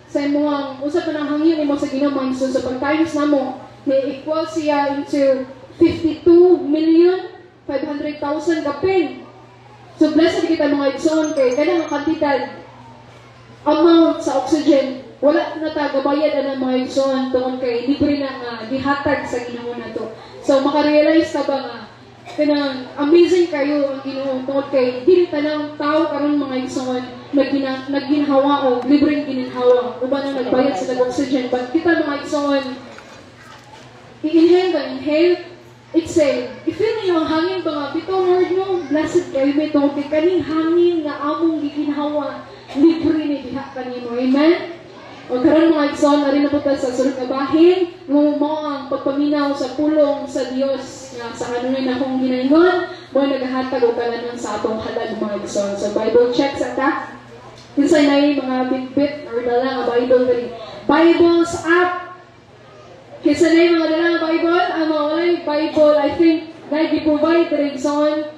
sa imong usa pa nang hangyo nimo sa Ginoo, mga igsoon. So pag times namo, ni equal siya into 52,500,000 kapin. So blessed kita, mga igsoon, kay kanang kantidad amount sa oxygen, wala na ta gabayad ana, mga igsoon, tungod kay libre na nga gihatag sa Ginoo nato. So makarealize ta ba nga kanang amazing kayo ang Ginoo, tungod kay dili tanang tao karon, mga igsoon, nagginhawa og libreng gininhawa, uban ang nagbayad sa oxygen. But kita, mga igsoon, i-inhale ka, inhale, exhale, i-feel niyo ang hangin ba nga bitaw, Lord, no? Blessed kayo may tungod kay kaning hangin nga among giginhawa, libre ni diha kanimo. Amen. O karon, mga igsoon, ari na po ta sa sulod nga bahin, mo mao ang pagpaminaw sa pulong sa Dios nga sa kanunay na akong ginaingon, mo nagahatag og kalanon sa atong halag, mga igsoon. So Bible check sa ta. Kinsay nay mga bitbit or dala nga Bible diri? Bibles app. Kinsa nay mga dala nga Bible? Ang mga walay Bible, I think na gi-provide diri, igsoon.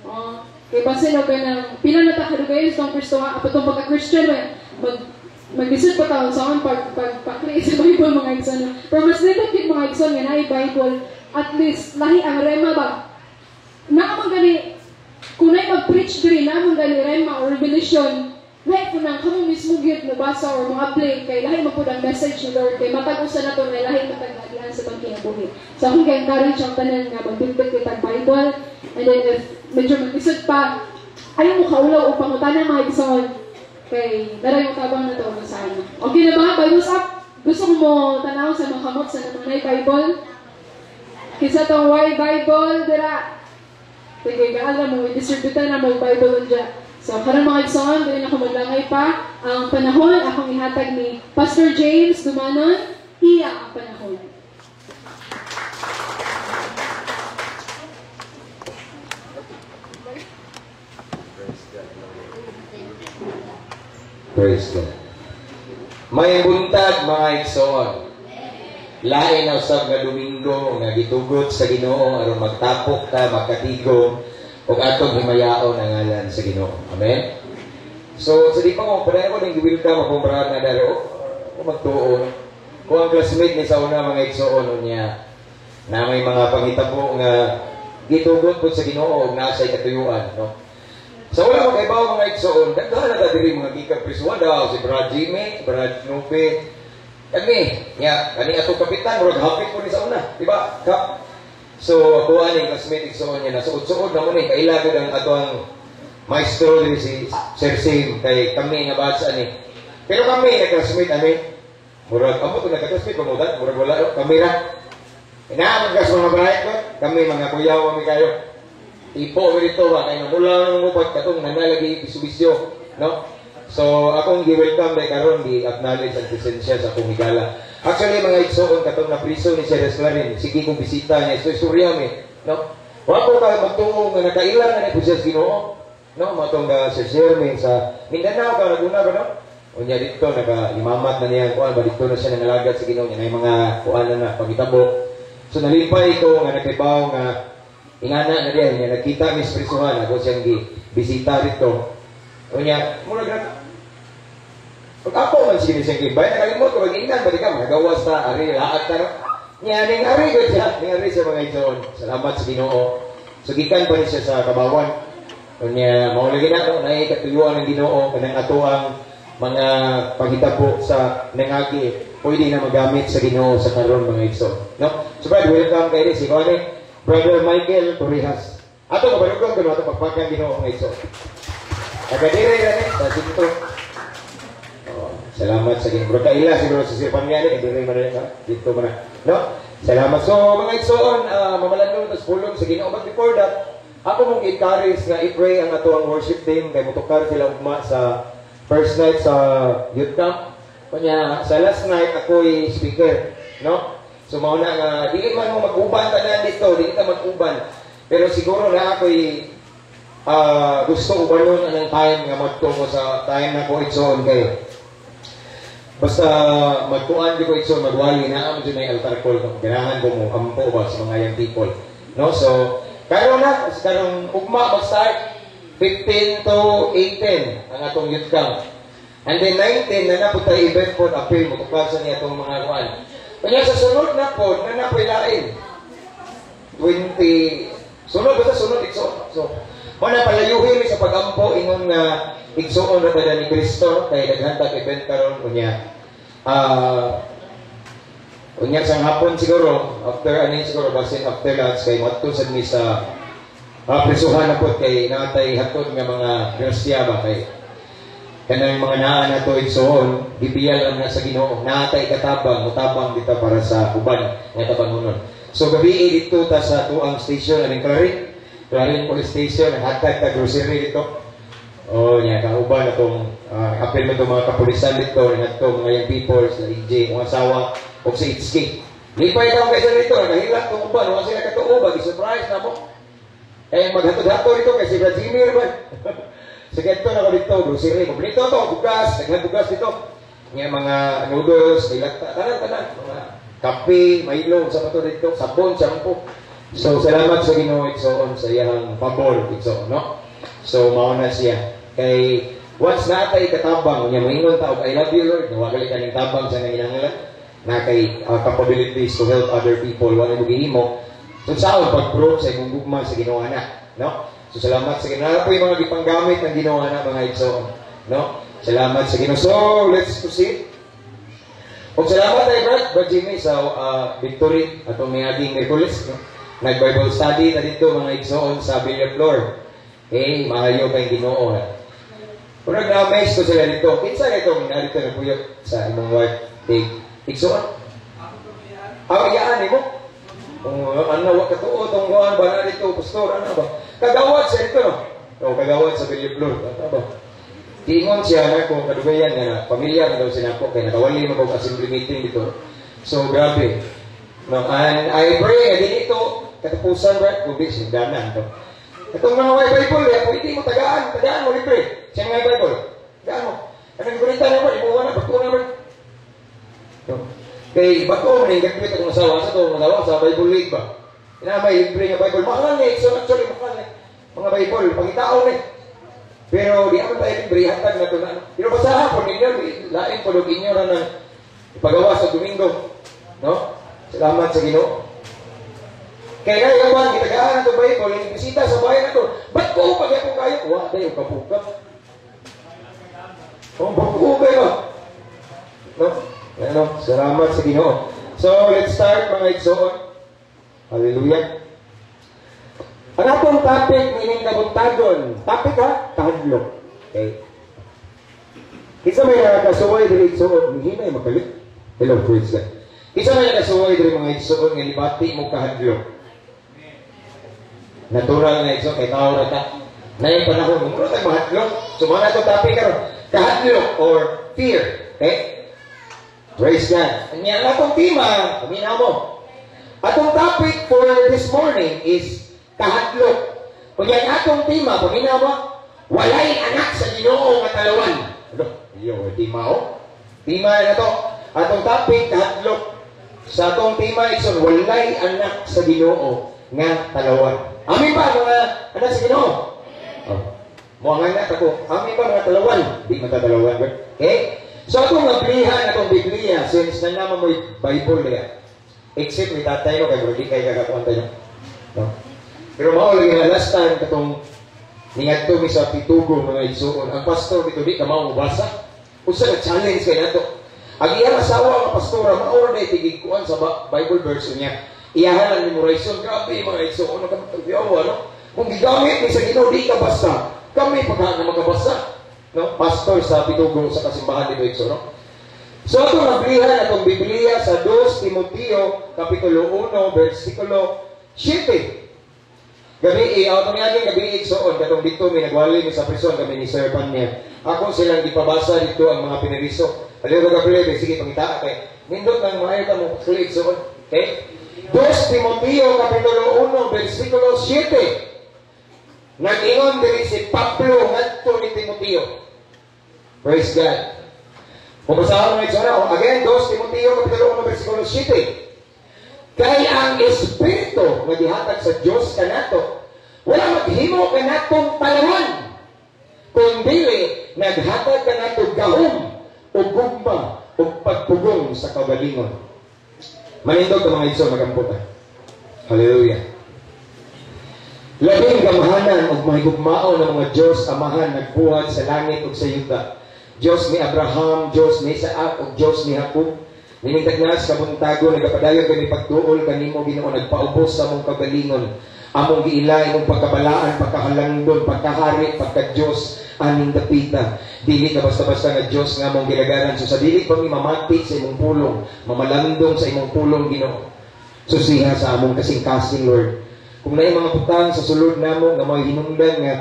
Oh, kay basin og kanang pila na ta kadugayon sa Kristo apatong pagka-Christian ba, maglisod pa taon sa akong pag pagpakli sa Bible, mga igsoon. Pero mas nindot gyud, mga igsoon, nga naay Bible, at least lahi ang rema ba. Naa man gani kung naay mag-preach diri, naa man gani rema or revelation, lahi po nang kamo mismo gyud mobasa or mo-apply kay lahi man pud ang message ni Lord, kay matag usa nato may lahi matag sa atong kinabuhi. So akong gi-encourage ang tanan nga magbitbit kitag Bible, and then if medyo maglisod pa, ayaw mo kaulaw o pangutana, mga igsoon, kay daray mo tabang na to sa ano. Okay na ba? Bible's up? Gusto ko mo tanaw sa mga kamot sa mga nay Bible? Kinsa tong way Bible dira? Sige, gaalam mo, i-distribute na mo Bible unya. So, karon, mga igsoon, dili na ko maglangay pa. Ang panahon akong ihatag ni Pastor James Dumanon, iya ang panahon. Praise God. Praise God. May buntag, mga igsoon. Lain na usab nga Domingo nga gitugot sa Ginoo aron magtapok ta, magkatigom ug atong himayaon ang ngalan sa Ginoo. Amen. So sa di pa ko padayon ko ning gi-welcome akong brad nga daro ko magtuo. Ko ang classmate ni sa una, mga igsoon, unya na may mga panghitabo nga gitugot pud sa Ginoo ug nasa katuyuan, no. Sa wala makaibaw, mga igsoon, daghan na ta diri mga gikan prisuhan daw, si Brad Jimmy, Brad Snoopy, kami, nya, kani atong kapitan, murag hapit ko ni sa una, di ba? Kap. So, ako ani classmate, igsoon, niya, nasuod-suod na mo ni, kaila gud ang atoang maestro diri si Sir Sim, kay kami nga batch ani. Pero kami nag-classmate ani, murag amo to nagka-classmate pamutan, murag wala no, kami ra. Inaamon ka sa mga bright ko, kami mga kuyaw kami kayo. Ipo mi dito ba kay namula nang mo katong nanalagi bisyo, no? So akong gi-welcome dai karon, gi-acknowledge ang presensya sa akong higala. Actually, mga igsoon, katong na priso ni Sir Clarin, sige kong bisita niya, so istorya mi, no? Wa ko ka magtuo nga nakaila na ni po siya sa Ginoo, no? Matong ga Sir Sherman sa Mindanao ka naguna ba, no? Unya dito naka imamat na niya kuan ba, dito na siya nangalagad sa Ginoo niya, may mga kuan na na pagitabo. So nalipay ko nga nagkibaw nga ingana na diyan niya, nagkita mis prisuhan, ako siyang gi bisita dito. Unya murag na pag ako man sige siyang gibay, nakalimot ko ingnan ba di ka magawas ta ari laat ta, no? Nya ning ari ko siya, ning ari sa mga igsoon. Salamat sa Ginoo. So gikan pa ni siya sa Kabawan. Unya mao lagi na no, naay katuyuan ng Ginoo kanang atoang mga panghitabo sa nangagi pwede na magamit sa Ginoo sa karon, mga igsoon, no? So brad, welcome kay si Kone, Brother Michael Torrijas. Ato kabarugong kuno ato pagpakan Ginoo, mga igsoon. Taga diri ra ni sa Sinto. Oh, salamat sa Ginoo. Bro, kaila siguro sa Sir Pamyani, diri man na dito man na. No? Salamat. So mga igsoon, mamalandong tas pulong sa Ginoo. But before that, ako mong encourage nga i-pray ang ato ang worship team kay motukar sila ugma sa first night sa youth camp. Kunya sa last night ako'y speaker, no? So mao na nga dili man mo mag-uban tanan dito, dili ta mag-uban. Pero siguro na ako'y gusto ubanon anang time nga magtuo ko sa time na ko, igsoon, kay basta magtuan di ko, igsoon, magwali na amo jud may altar call, ganahan ko mo ampo ba sa mga young people, no? So karon na karong ugma mag-start 15 to 18 ang atong youth camp. And then 19 na na po tayo event po, appeal mo, tukag sa niya itong mga kuan. Kanya sa sunod na po, na na po lain. 20, sunod basta sunod, igsoon. So, mao na palayuhin mi sa pagampo, ingon nga igsoon ra tada ni Kristo, kay daghan tag event karon. Unya unya sa hapon siguro, after ani siguro, basin after lunch, kay moadto sad mi sa prisuhan na po, kay natay hatod nga mga grasya ba, kay kanang mga naa na to igsoon, gibiyal lang na sa Ginoo, natay katabang, mutabang dito para sa uban nga tabangonon. So gabi dito ta sa tuang station aning Clarin, Clarin Police Station, hatag ta grocery dito. Oh, nya kauban atong apel mo itong mga kapulisan dito, ngadto mga young people, sila EJ, mga asawa, o si Itski. Lipay ka kaysa dito, nagahilak itong uban, wala sila katuo ba, surprise na mo. Eh, maghatod-hatod dito kay si Vladimir ba? Sige, ito na ko dito, grocery. Dito to, bugas, daghan bugas dito. Nga mga noodles, dilata, tanan-tanan, mga kape, Milo, sa pato dito, sabon, shampoo. So, salamat sa Ginoo igsoon sa iyang pabor igsoon, no? So, mao na siya. Kay once natay katabang, unya moingon ta og "I love you, Lord," nawa gali kaning tabang sa nanginahanglan na kay capabilities to help other people, wala mo gihimo. So, saon pag-prove sa imong gugma sa Ginoo na, no? So, salamat sa Ginoo. Po yung mga gipanggamit ng Ginoo na mga igsoon, no? Salamat sa Ginoo. So, let's proceed. Ug salamat tayo, Brad, Brad Jimmy, sa victory atong miaging Miyerkules, no? Nag-Bible study na dito mga igsoon sa Villaflor. Eh, maayo kay Ginoo. Ha? Kung nag-amaze ko sila dito, kinsa na itong narito na puyok sa imong wife, Tig? Igsoon? Ah, iyaan mo? Kung ano, wa katuo tong kuan ba na dito, pastor, ano ba? Kagawad siya dito, no? O, kagawad sa Villaflor. Ano ba? Tiingon siya na kung kadugayan nga pamilya na daw siya nako kay nakawali mo kog assembly meeting dito. So grabe. No, and I pray din ito katapusan ra kung di sindanan to. Itong mga way Bible, eh, pwede mo tagaan, tagaan mo libre. Siya nga Bible. Tagaan mo. Anong gurita na ba? Imuha na, bato na ba? No. Kay bato man yung graduate akong asawa sa to, asawa sa Bible League ba? Ina may libre nga Bible. Mahal ni, so actually mahal ni. Mga Bible, pangitaon ni. Pero di naman tayo libre, hatag na ito na ano. Pero basahan po ninyo, lain po inyo na ng ipagawa sa Domingo. No? Salamat sa Ginoo. Kaya nga yung mga gitagaan na Bible, yung bisita sa bayan na to, ba't ko pag ako kayo? Wa, tayo, kapuka. Oh, ba't kayo? No? Ano? Salamat sa Ginoo. So, let's start, mga igsoon. Hallelujah. Ang atong topic meaning kabuntagon. Topic ha? Kahadlok. Okay. Kinsa may nakasuway diri, igsoon, hinay makalit. Hello, praise God. Kinsa may nakasuway diri, mga igsoon, nga libati mo kahadlok? Natural na, igsoon, kay tao ra ta. Na yung panahon, mura tayo mahadlok. So, mga na topic karon, kahadlok or fear. Okay? Praise God. Ang ang atong tema, paminaw mo. Atong topic for this morning is kahadlok. Kung yan atong tema, paminaw mo, walay anak sa Ginoo nga talawan. Ano? Iyo, tema oh. Tema na to. Atong topic, kahadlok. Sa atong tema, igsoon, walay anak sa Ginoo nga talawan. Amin ba, mga anak sa Ginoo? Oh. Mo ang anak ako. Amin ba, mga talawan? Di man tatalawan ba? Okay? So atong nablihan atong Biblia, since na naman mo'y Bible niya. Except ni tatay mo, kay di kay kakakuan tayo. No? Pero mao lagi nga last time katong ningadto mi sa Pitugo, mga igsuon. Ang pastor dito di ka mao mobasa. Usa ka challenge kay nato. Ang iyang asawa nga pastora mao ra day tigig kuan sa Bible verse niya. Iyahan ang memorization. Grabe, mga igsuon, no, ano? Kung gigamit ni sa Ginoo di ka basta. Kami pagka nga makabasa. No? Pastor sa Pitugo sa kasimbahan dito, igsoon, no? So atong nablihan atong Biblia sa 2 Timoteo kapitulo 1 versikulo 7. Gabi, atong niaging gabi, igsoon, katong dito mi nagwali mi sa prison kami ni Sir Panya. Ako silang gipabasa dito ang mga piniriso. Aliw ka kapilip, sige pangita kay nindot nang maayo ta mo pasuli, igsoon. Okay? 2 Timoteo kapitulo 1 versikulo 7. Nag-ingon diri si Pablo ngadto ni Timoteo. Praise God. Kung basahan mo igsoon, again, 2 Timoteo kapitulo 1 versikulo 7. Kay ang Espiritu nga gihatag sa Dios kanato, wala maghimo kanatong talawan, kundili naghatag kanato gahom ug gugma ug pagpugong sa kaugalingon. Manindog ka, mga igsoon, magampo ta. Hallelujah. Labing gamhanan ug mahigugmaon ng mga Diyos Amahan nagbuhat sa langit ug sa yuta. Diyos ni Abraham, Diyos ni Isaac ug Diyos ni Jacob. Nining tagnas kabuntago, nagapadayon kami pagduol kanimo, Ginoo, nagpaubos sa among kagalingon. Among giila imong pagkabalaan, pagkahalangdon, pagkahari, pagka-Diyos aning dapita. Dili ka basta-basta nga Diyos nga among gilagaran. So sa dili pa mi mamati sa imong pulong, mamalandong sa imong pulong, Ginoo, susiha sa among kasing-kasing, Lord. Kung naay mga butang sa sulod namo nga mga hinungdan nga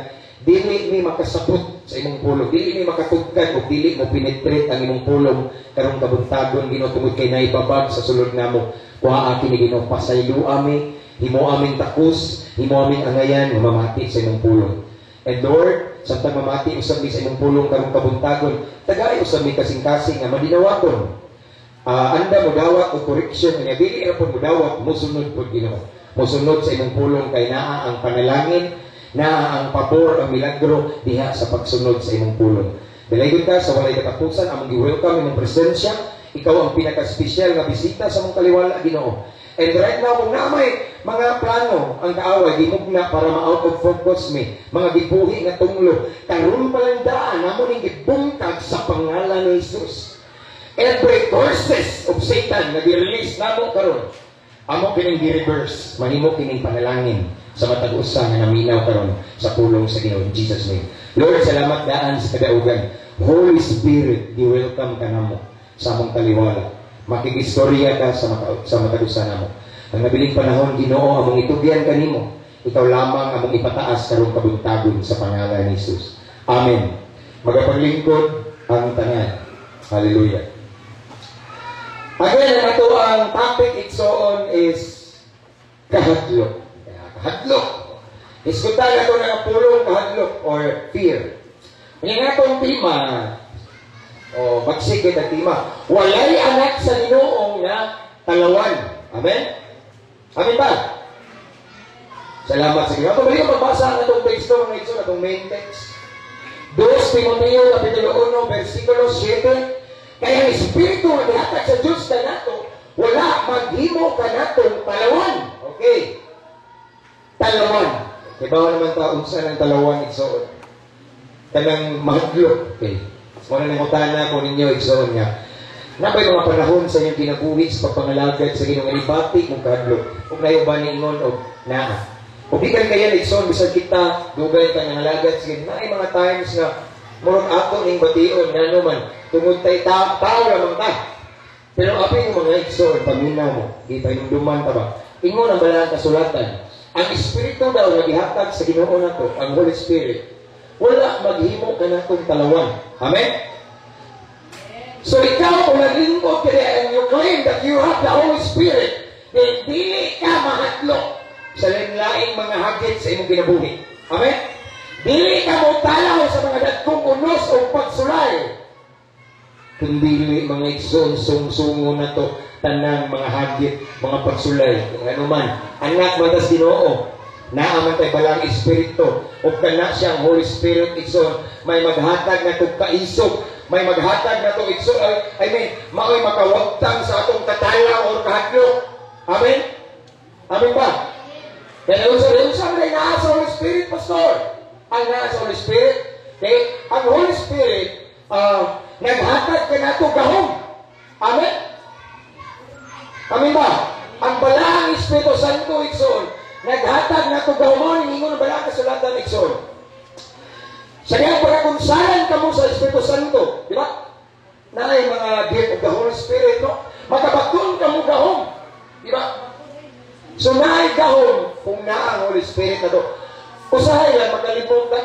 dili mi makasabot sa imong pulong, dili mi makatugkad o dili mo penetrate ang imong pulong karong kabuntagon, Ginoo, tungod kay naibabag sa sulod namo, kuha kini, Ginoo, pasaylo ami, himo aming takos, himo aming angayan nga mamati sa imong pulong. And Lord, samtang mamati usab mi sa imong pulong karong kabuntagon, tagay usab mi kasing-kasing nga madinawaton. Anda mo dawat og correction nga dili ra pud mo dawat, mosunod pud, Ginoo. Mosunod sa imong pulong kay naa ang panalangin, naa ang pabor, ang milagro diha sa pagsunod sa imong pulong. Dalaygon ka sa walay katapusan, among gi-welcome imong presensya. Ikaw ang pinaka-espesyal nga bisita sa among kaliwala, Ginoo. And right now, kung naa may mga plano ang kaaway, gimugna para ma-out of focus mi, mga gibuhi nga tunglo, karon pa lang daan, amo ning gibungkag sa pangalan ni Jesus. Every curses of Satan nga gi-release namo karon, amo kining gi-reverse, mahimo kining panalangin sa matag usa nga naminaw karon sa pulong sa Ginoo, in Jesus' name. Lord, salamat daan sa kadaugan. Holy Spirit, gi-welcome ka namo sa among kaliwala. Makikistorya ka sa matag usa namo. Ang nabiling panahon, Ginoo, among itugyan kanimo. Ikaw lamang among ipataas karong kabuntagon sa pangalan ni Jesus. Amen. Magapaglingkod ang tanan. Hallelujah. Again, ang ato ang topic, igsoon, is kahadlok. Kaya, kahadlok. Iskutan nato ng pulong kahadlok or fear. Ang atong tema, o bagsik ang tema, walay anak sa Ginoo nga talawan. Amen? Amen ba? Salamat sa Ginoo. Pabalik ko magbasa ang atong teksto, mga igsoon, atong main text. 2 Timoteo Kapitulo 1, versikulo 7. Kay ang Espiritu nga gihatag sa Dios kanato, wala maghimo kanatong talawan. Okay. Talawan. Kay bawa naman ta unsa ng talawan, igsoon. Kanang mahadlok. Okay. Mao na nangutana ko ninyo, igsoon, nga naa bay mga panahon sa inyong kinabuhi sa pagpangalagad sa Ginoo nga nibati mong kahadlok? Ug nayo ba niingon og naa? Ug gikan kaya, igsoon, bisan kita dugay ta nangalagad sa Ginoo, naay mga times nga murag ato ning bation, ngano man tungod tay tao lamang ta. Pero apil mo, mga igsoon, paminaw mo, di pahinumduman ta ba? Ingon ang balaan kasulatan, ang Espiritu daw nga gihatag sa Ginoo nato, ang Holy Spirit, wala maghimo kanatong talawan. Amen? So ikaw, kung naglingkod ka and you claim that you have the Holy Spirit, then dili ka mahadlok sa lain-laing mga hagit sa imong kinabuhi. Amen? Dili ka mo talaw sa mga dagkong unos o pagsulay. Kundi, mga igsoon, sungsungo na to tanang mga hagit, mga pagsulay. Kung ano man, anak man tas Ginoo, naa man tay balang Espiritu, ug kana siyang Holy Spirit, igsoon, may maghatag na tog kaisog, may maghatag na tog, igsoon, ay, I mean, maoy makawagtang sa atong katalaw or kahadlok. Amen? Amen ba? Kaya unsa unsa man naa sa Holy Spirit, Pastor? Ang naa sa Holy Spirit, kay ang Holy Spirit naghatag kanato gahom. Amen? Amen ba? Ang balaang Espiritu Santo, igsoon, naghatag nato gahom. Mao ning ingon ang balaang kasulatan, igsoon. Sa kaya pagkakunsalan kamo sa Espiritu Santo, di ba? Naay mga gift of the Holy Spirit, no? Makabaton kamo gahom. Di ba? So naay gahom kung naa ang Holy Spirit na to. Usahay lang makalimot ta.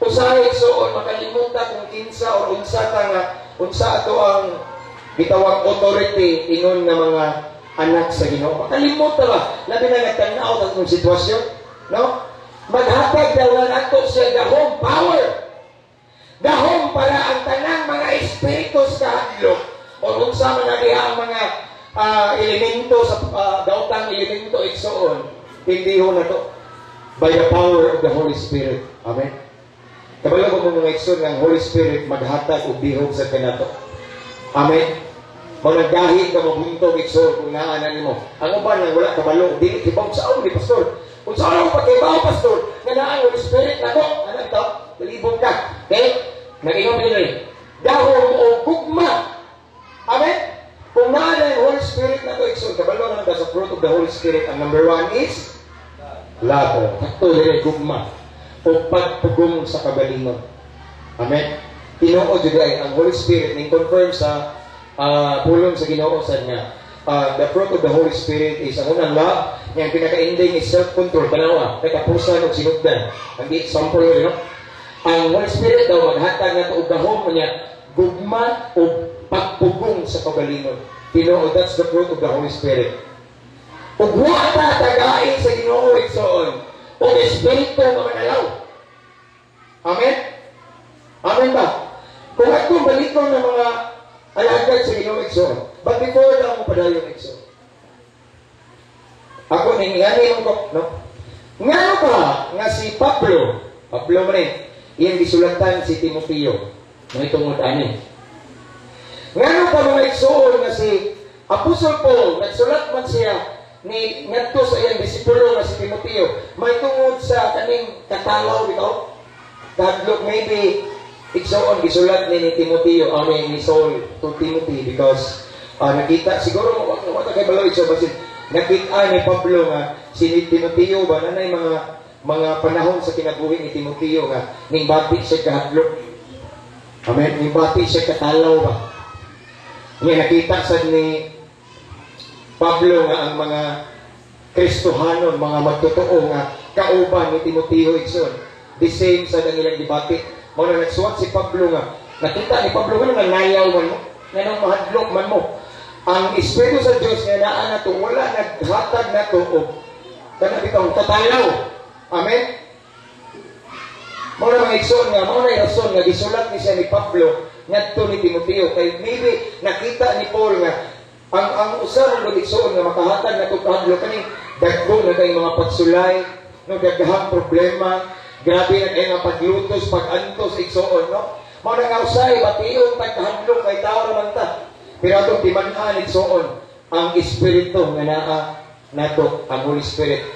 Usahay, igsoon, makalimot ta kung kinsa or unsa ta nga unsa ato ang gitawag authority ingon nga mga anak sa Ginoo. Makalimot ta ba? Labi na nagtanaw ta itong sitwasyon, no? Maghatag daw na nato siya gahom, power. Gahom para ang tanang mga espiritu sa kahadlok o unsa man na diha ang mga elemento sa daotang elemento, igsoon, hindi ho na to by the power of the Holy Spirit. Amen. Kabalo ko mga igsoon nga ang Holy Spirit maghatag og bihog sa kanato. Amen. Mao naggahi ka mabuntog, igsoon, kung naa na nimo. Ang uban nga wala kabalo, dili kibaw sa ni pastor. Kung sa ako pagkibaw, pastor, nga naa ang Holy Spirit nako, ano ito? Dalibog ka. Okay? Nag-ingon pa rin. Dahom o gugma. Amen? Kung naa na ang Holy Spirit nako, igsoon, kabalo naman ka sa fruit of the Holy Spirit, ang number one is love. Sakto dire, gugma o pagpugong sa kagalingon. Amen? Tinuod jud ay ang Holy Spirit ning confirm sa pulong sa Ginoo sad nga the fruit of the Holy Spirit is ang unang love, nga ang pinaka-ending is self-control. Tanawa, kay kapusan og sinugdan. Ang example yun, no? Ang Holy Spirit daw maghatag nato og gahom niya, gugma o pagpugong sa kagalingon. Tinuod, that's the fruit of the Holy Spirit. Ug wa ta tagain sa Ginoo, igsoon, og espiritu nga manalaw. Amen? Amen ba? Kung atong balikon ng mga alagad sa Ginoo, igsoon, but before na mo padayon, igsoon, ako ning ngani ko, no? Ngano ba nga si Pablo, Pablo man eh, iyang gisulatan si Timoteo, may tungod ani. Ngano pa mga igsoon nga si Apostle Paul, nagsulat man siya ni ngadto sa iyang disipulo nga si Timoteo, may tungod sa kaning katalaw bitaw, kahadlok. Maybe, igsoon, gisulat ni Timoteo, ni Saul to Timothy because nakita siguro, wa wa kay balo, igsoon, basin nakita ni Pablo nga si Timoteo ba nanay mga panahon sa kinabuhi ni Timoteo nga ning bati siya kahadlok. Amen. Ning bati siya katalaw ba. Nga nakita sad ni Pablo nga ang mga Kristohanon, mga magtotoo nga kauban ni Timoteo, igsoon, the same sa ang ilang gibati. Mao na nagsuwat si Pablo nga nakita ni Pablo nga nalayaw man mo, nga nang mahadlok man mo. Ang Espiritu sa Dios nga naa nato wala naghatag nato og kana bitawng katalaw. Amen. Mao na mga igsoon nga mao na rason nga gisulat ni siya ni Pablo ngadto ni Timoteo kay maybe nakita ni Paul nga ang usa man gud, igsoon, nga makahatag nato kahadlok kaning dagko na kay mga pagsulay, no, daghang problema, grabe na kay nga paglutos, pagantos, igsoon, no? Mao na nga usay bation tag kahadlok kay tao ra man ta. Pero atong timan-an, igsoon, ang espiritu nga naa nato, ang Holy Spirit,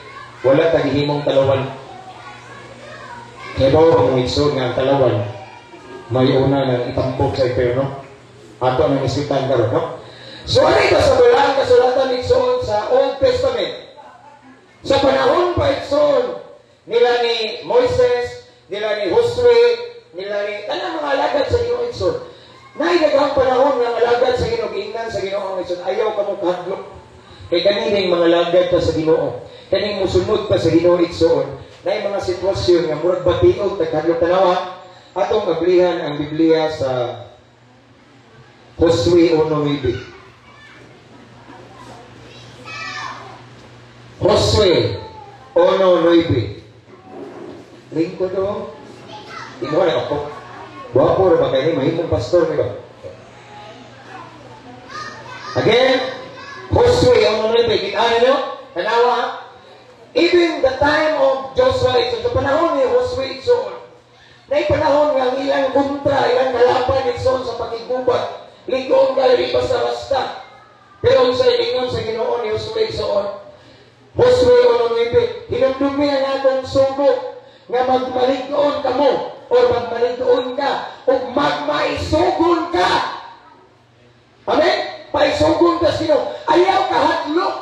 wala ta gihimong talawan. Kaya ba mga igsoon nga ang talawan may una nang itambok sa impyerno? Ato ang iswitan karon, no? So ano ito sa Balaang Kasulatan, igsoon, sa Old Testament? Sa panahon pa, igsoon, nila ni Moises, nila ni Josue, nila ni tanang mga alagad sa Ginoo, igsoon. Naay daghang panahon nga ang alagad sa Ginoo giingnan sa Ginoo, igsoon, ayaw kamo kahadlok. Kay kanining mga alagad pa sa Ginoo, kaning musunod pa sa Ginoo, igsoon, naay mga sitwasyon nga murag batiog tag kahadlok. Tanawa, atong ablihan ang Biblia sa Josue 1:9. Josue 1:9. Lingkod o. Imo na ako. Gwapo ra ba kay ni mahimong pastor ni ba? Again, Josue 1:9. Kita ninyo? Tanawa. Even the time of Joshua, ito, sa panahon ni Josue, igsoon, na panahon nga ang ilang kontra, ilang kalaban, igsoon, sa pakigubat, lingkong ka, basta-basta. Pero sa ilingon sa Ginoo ni Josue, igsoon, Josue 1:9, "Hinumdumi ang atong sugo nga magmalig-on kamo or magmalig-on ka ug magmaisugon ka." Amen? Paisugon ka sa Ginoo. Ayaw kahadlok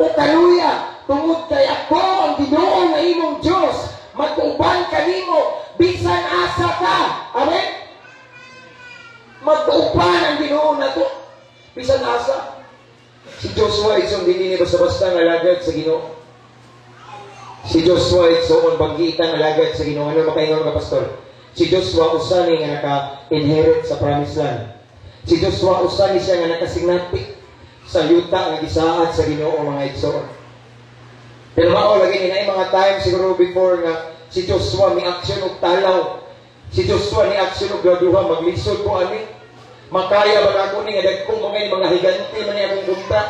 o kaluya tungod kay ako ang Ginoo nga imong Dios mag-uban kanimo bisan asa ka. Amen? Mag-uban ang Ginoo nato bisan asa. Si Joshua, igsoon, dili ni basta-basta nga alagad sa Ginoo. Si Joshua, igsoon, banggitan alagad sa Ginoo. Ano makaingon ka, pastor? Si Joshua usa ni nga naka-inherit sa promised land. Si Joshua usa ni siya nga nakasignati sa yuta nga gisaad sa Ginoo, mga igsoon. Pero mao lagi ni naay mga time siguro before nga si Joshua ni action og talaw. Si Joshua ni action og graduha, maglisod ko ani. Makaya ba nako ni nga dagko mga mga higante man ni akong kontra?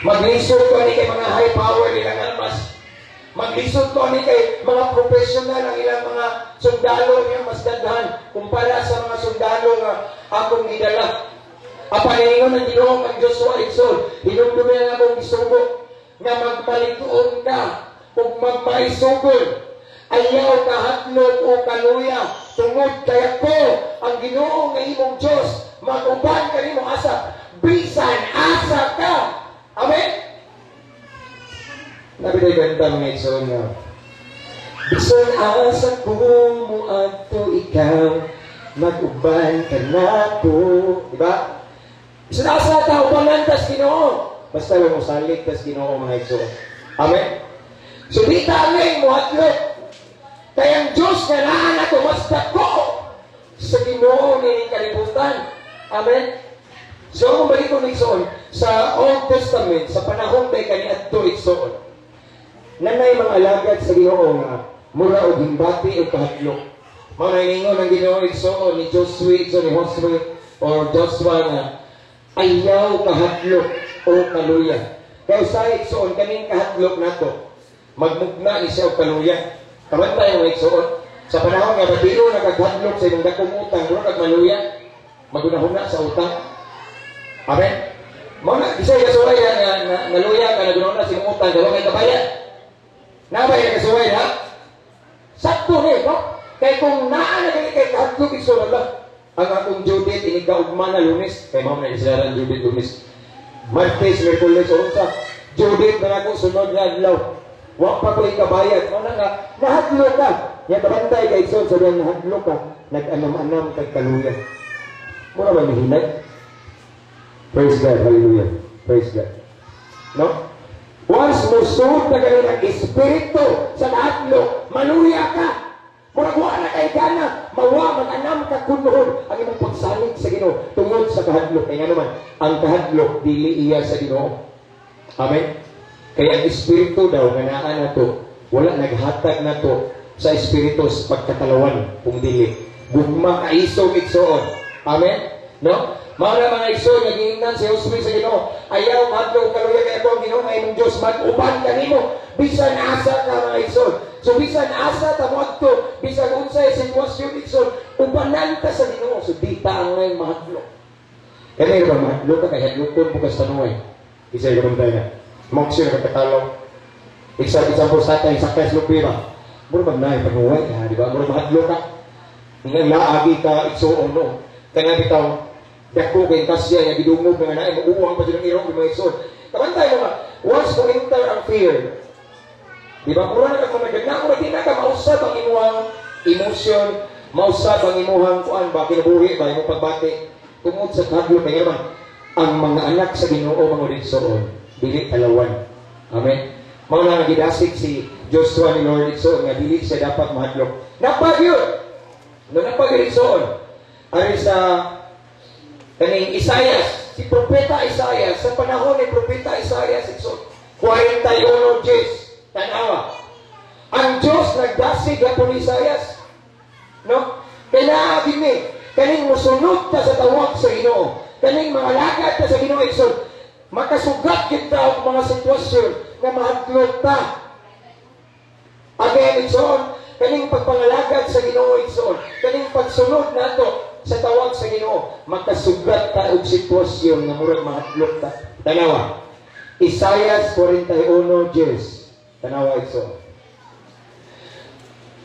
Maglisod ko ani kay mga high power nila nga mas Maglisod ko ani kay mga professional ang ilang mga sundalo niya, mas daghan kumpara sa mga sundalo nga akong gidala. Apan ingon ang Ginoo kang Joshua, igsoon, hinumdumi ang akong gisugo nga magmalituon ka ug magmaisugon. Ayaw kahadlok o kaluya tungod kay ako ang Ginoo nga imong Dios, mag-uban kanimo asa bisan asa ka. Amen. Nabi tayo kanta, mga igsoon, nga "Bisan asa ko moadto, ikaw mag-uban ka nako." Diba? Bisan asa ta, ubanan tas Ginoo. Basta lang mosalig tas Ginoo, mga igsoon. Amen. So di ta angay mohadlok. Kaya ang Diyos nga naa nato mas dako sa Ginoo nining kalibutan. Amen. So kung balik ko, igsoon, sa Old Testament, sa panahon kay kaniadto, igsoon, nanay mga alagad sa Ginoo nga mura og himbati og kahadlok. Mao na ingon ang Ginoo, igsoon, ni Joshua, igsoon, ni Josue or Joshua nga ayaw kahadlok o kaluya. Kay usahay, igsoon, kaning kahadlok nato magmugna ni siya og kaluya. Kabantay mo, igsoon, sa panahon nga batiro nakaghadlok sa imong dakong utang, mura kag maluya, magunahuna sa utang. Amen. Mao na bisay kasuway nga naluya ka, nagunahuna sa imong utang, gawa kay kabayad. Nabay ka kasuway ha? Sakto ni, no? Kay kung naa na kay kay kahadlok, igsoon, ala, ang akong due date inig kaugma na, Lunes, kay mao na islaran due date Lunes. Martes, Miyerkules, unsa? Due date na nako sunod nga adlaw. Wa pa ko ikabayad. Mao na nga nahadlok ka. Nya kabantay kay, igsoon, sa diyang nahadlok ka, nag-anam-anam kag kaluya. Mura ba mihinay? Praise God, hallelujah. Praise God. No? Once musud na kayo ng espiritu sa kahadlok, maluya ka. Murag wa na kay gana, mawa mag-anam ka kunhod ang imong pagsalig sa Ginoo tungod sa kahadlok. Kaya nga naman, ang kahadlok dili iya sa Ginoo. Amen. Kaya ang espiritu daw nga naa nato, wala naghatag nato sa espiritu sa pagkatalawan kung dili gugma, kaisog, igsoon. Amen. No? Mao na, mga igsoon, nagingnan si Josue sa Ginoo. Ayaw kahadlok kaluya kay ako ang Ginoo nga imong Dios, mag-uban kanimo bisan asa ka, mga igsoon. So bisan asa ta moadto, bisan unsay sitwasyon, igsoon, ubanan ta sa Ginoo. So di ta angay mahadlok. Kani ba mahadlok ka kay hadlokon bukas tanuay. Isa ka na. Moksyo na katalaw. Isa example sa atay sakay sa lupi ba. Mura mag naay panuway ha, di ba? Mura mahadlok ka. Nga laagi ka, igsoon, no. Kanya bitaw dako kay kasya nga gidungog nga naay mauwang pa jud ang irong, mga igsoon. Kabantay mo nga once mo enter ang fear. Di ba? Mura na ka kumagag na, mura di na ka mausab ang imuhang emotion, mausab ang imuhang kuan ba, kinabuhi ba, imong pagbati. Tungod sa kahadlok. Kaya naman, ang mga anak sa Ginoo, mga igsoon, dili talawan. Amen. Mao na gidasig si Joshua ni Lord, igsoon, nga dili siya dapat mahadlok. Napag yun! No, napag yun, igsoon. Ari sa kaning Isaias, si Propeta Isaias, sa panahon ni Propeta Isaias, igsoon, 41 Diyos, tanawa. Ang Diyos nagdasig hapon ni Isaias. No? Kaya naagi ni, kaning musunod ta sa tawag sa Ginoo, kaning mga lagad ta sa Ginoo, igsoon, makasugat kita og mga sitwasyon nga mahadlok ta. Again, igsoon, kaning pagpangalagad sa Ginoo, igsoon, kaning pagsunod nato sa tawag sa Ginoo, makasugat ta og sitwasyon nga murag mahadlok ta. Tanawa. Isaias 41 Diyos. Tanawa, igsoon.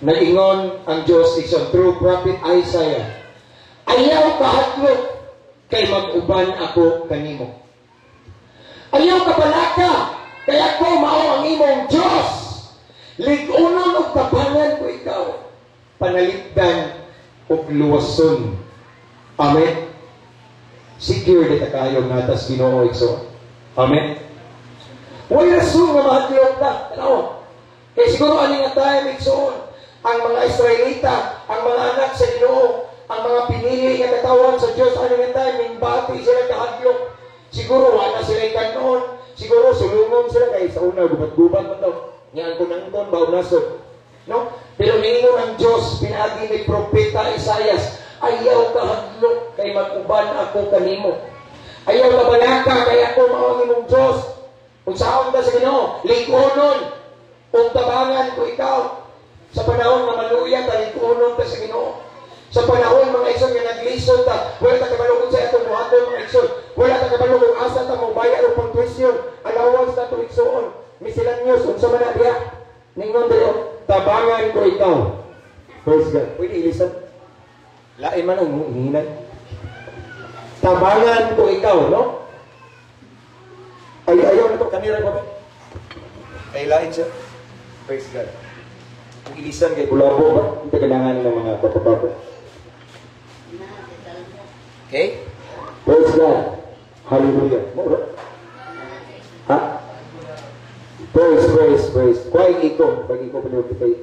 Nag-ingon ang Diyos, igsoon, through Prophet Isaiah. Ayaw kahadlok kay mag-uban ako kanimo. Ayaw kabalaka kay ako mao ang imong Diyos. Lig-unon og tabangan ko ikaw. Panalipdan og luwason. Amen. Secure kita kayo natas Ginoo, igsoon. Amen. Way rason nga mahadlok ka. Tanawa. Kay siguro ani nga time, igsoon, ang mga Israelita, ang mga anak sa Ginoo, ang mga pinili nga katawan sa Dios ani nga time, mingbati sila kahadlok. Siguro wala sila kanon, siguro sulungon sila kay sa una gubat-gubat man daw. Nya ang kunangkon ba nasod. No? Pero niingon ang Dios pinaagi ni Propeta Isaias, ayaw kahadlok kay mag-uban ako kanimo. Ayaw kabalaka kay ako mao ang imong Dios. Unsaon ka sa Ginoo? Lig-unon. Ug tabangan ko ikaw. Sa panahon nga maluya ta, lig-unon ta sa Ginoo. Sa panahon, mga igsoon, nga naglisod ta, wala ta kabalo kung sa atong buhaton, mga igsoon. Wala ta kabalo kung asa ta mobayar og pang-tuition, allowance na to, igsoon. Miscellaneous, unsa man na diha. Ningon diri, tabangan ko ikaw. Praise God. Pwede ilisan. Lain man ang hinay. Tabangan ko ikaw, no? Ay, ayaw na to. Kanira ko ba? Ay, lain siya. Praise God. Kung ilisan kay kulabo ba? Hindi kailangan ng mga papababo. Okay? Praise God. Hallelujah. Mo ha? Praise, praise, praise. Kuhay iko. Pag iko pa kay.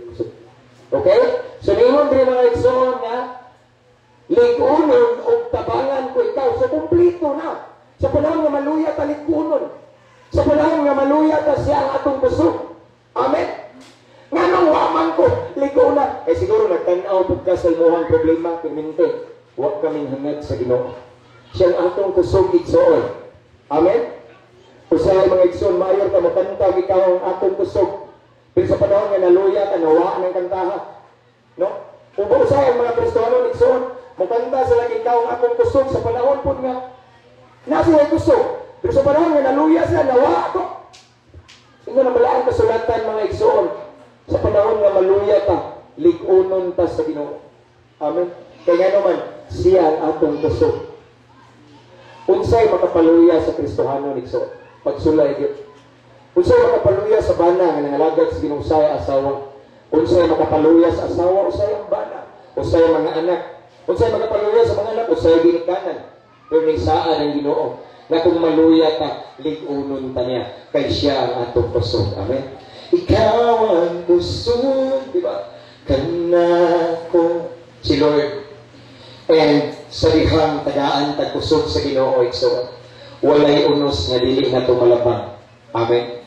Okay? So, ningon diri, mga igsoon, nga lig-unon og tabangan ko ikaw. So, kumplito na. Sa panahon nga maluya ta, lig-unon. Sa panahon nga maluya ta, siya ang atong kusog. Amen? Nganong wa man ko lig-una? Eh siguro nagtan-aw pud ka sa imuhang problema, permente. Wa kaming hangad sa Ginoo. Siya ang atong kusog, igsoon. Amen? Usahay, mga igsoon, mayor ka makanta, ikaw ang atong kusog. Pero sa panahon nga naluya ka, nawaan ang kantaha. No? Ug usahay ang mga Kristiyano, igsoon, mukanta sila, ikaw ang akong kusog, sa panahon pud nga nasa sila kusog. Pero sa panahon nga naluya sila, nawa ako. Ingon na balaan kasulatan, mga igsoon, sa panahon nga maluya ta, lig-unon ta sa Ginoo. Amen. Kaya nga naman, siya ang atong kusog. Unsay makapaluya sa Kristohanon, igsoon? Pagsulay gyud. Unsay makapaluya sa bana nga nangalagad sa Ginoo, usay asawa? Unsay makapaluya sa asawa, usay ang bana? Usay mga anak? Unsay makapaluya sa mga anak, usay ginikanan? Pero may saan ang Ginoo na kung maluya ta, lig-unon ta niya, kay siya ang atong kusog. Amen. Ikaw ang kusog, di ba? Kanako si Lord. And sa dihang tagaan tagkusog sa Ginoo, igsoon, walay unos nga dili na tumalabang. Amen.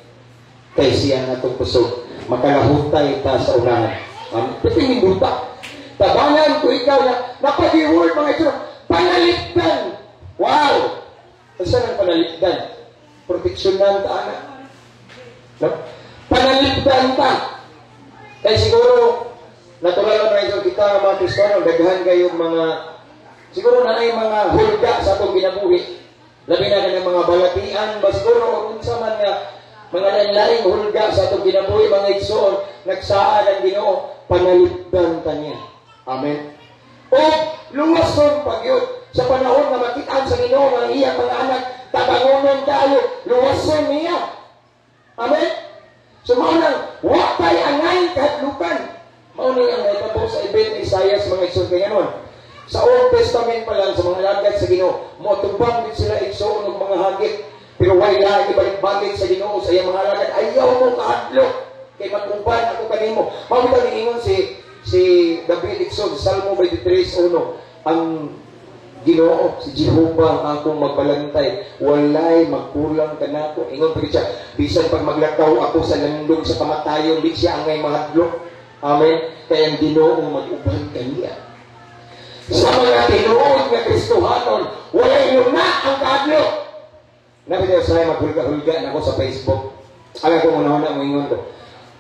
Kay siya ang atong kusog. Makalahutay ta sa unahan. Amen. Pwede buta. Tabangan ko ikaw na napag-word, mga igsoon. Panalipdan. Wow! Saan ang panalipdan? Proteksyonan ta ana. No? Panalipdan ta. Kaya siguro, natural lang, mga igsoon, kita mga Kristiyano, daghan kayong mga, siguro na ay mga hulga sa atong kinabuhi. Labi na ng mga balatian, ba siguro, o unsa man nga, mga lain-laing hulga sa atong kinabuhi, mga igsoon, nagsaad ang Ginoo, panalipdan ta niya. Amen. O, luwason pagyud sa panahon nga makitaan sa Ginoo ang iyang mga anak, tabangonon tayo, luwason niya. Amen? So, mao nang, wa pa'y angay kahadlukan. Mao ni ang nahitabo sa event ni Isaias, mga igsoon, kay nganon. Sa Old Testament pa lang, sa mga alagad sa Ginoo, moatubang din sila, igsoon, og mga hagit. Pero way lahi ibalik-balik sa Ginoo sa iyang mga alagad, ayaw mo kahadlok kay mag-uban ako kanimo. Mao bitaw niingon si David, igsoon, Salmo 23:1, ang Ginoo, si Jehovah ang akong magbalantay, walay magkulang kanako. Ingon pa siya, bisan pag maglakaw ako sa landong sa kamatayon, di siya angay mahadlok. Amen. Kaya ang Ginoo mag-uban kaniya. Sa mga tinuod nga Kristohanon, walay luna ang kahadlok. Nakita sa maghulga-hulga na ako sa Facebook. Ang akong unahon ang ingon ko,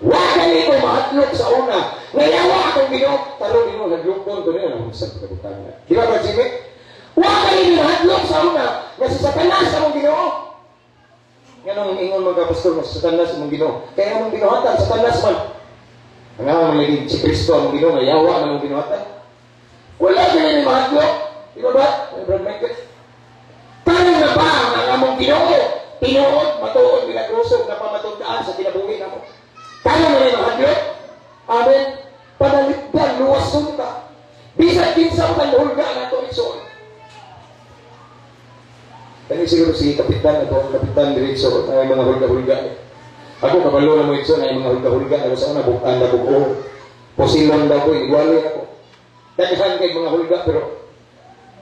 wa gani ko mahadlok sa una. Ngayawa akong Ginoo, karon Ginoo hadlokon ko niya ang sa pagkabutang. Di ba, Brad Jimmy? Wa gani mahadlok sa una nga si Satanas among Ginoo. Nganong ingon mga pastor nga si Satanas among Ginoo? Kaya among binuhatan Satanas man. Ang among lagi si Kristo among Ginoo, ngayawa man among binuhatan. Wala gani mahadlok. Di ba ba? Brad Michael? Karon na ba ang among Ginoo? Tinuod, matuod, milagroso na pamatundaan sa kinabuhi namo. Karon na mahadlok. Amen. Panalipdan, luwason ka. Bisan kinsa man hulga nato, igsoon. Kani siguro si kapitan ato, ang kapitan diri, igsoon, ay mga hulga-hulga. Ako kabalo na mo, igsoon, ay mga hulga-hulga ako sa una bukan na buko. Posilon daw ko, igwali ako. Daghan kay mga hulga pero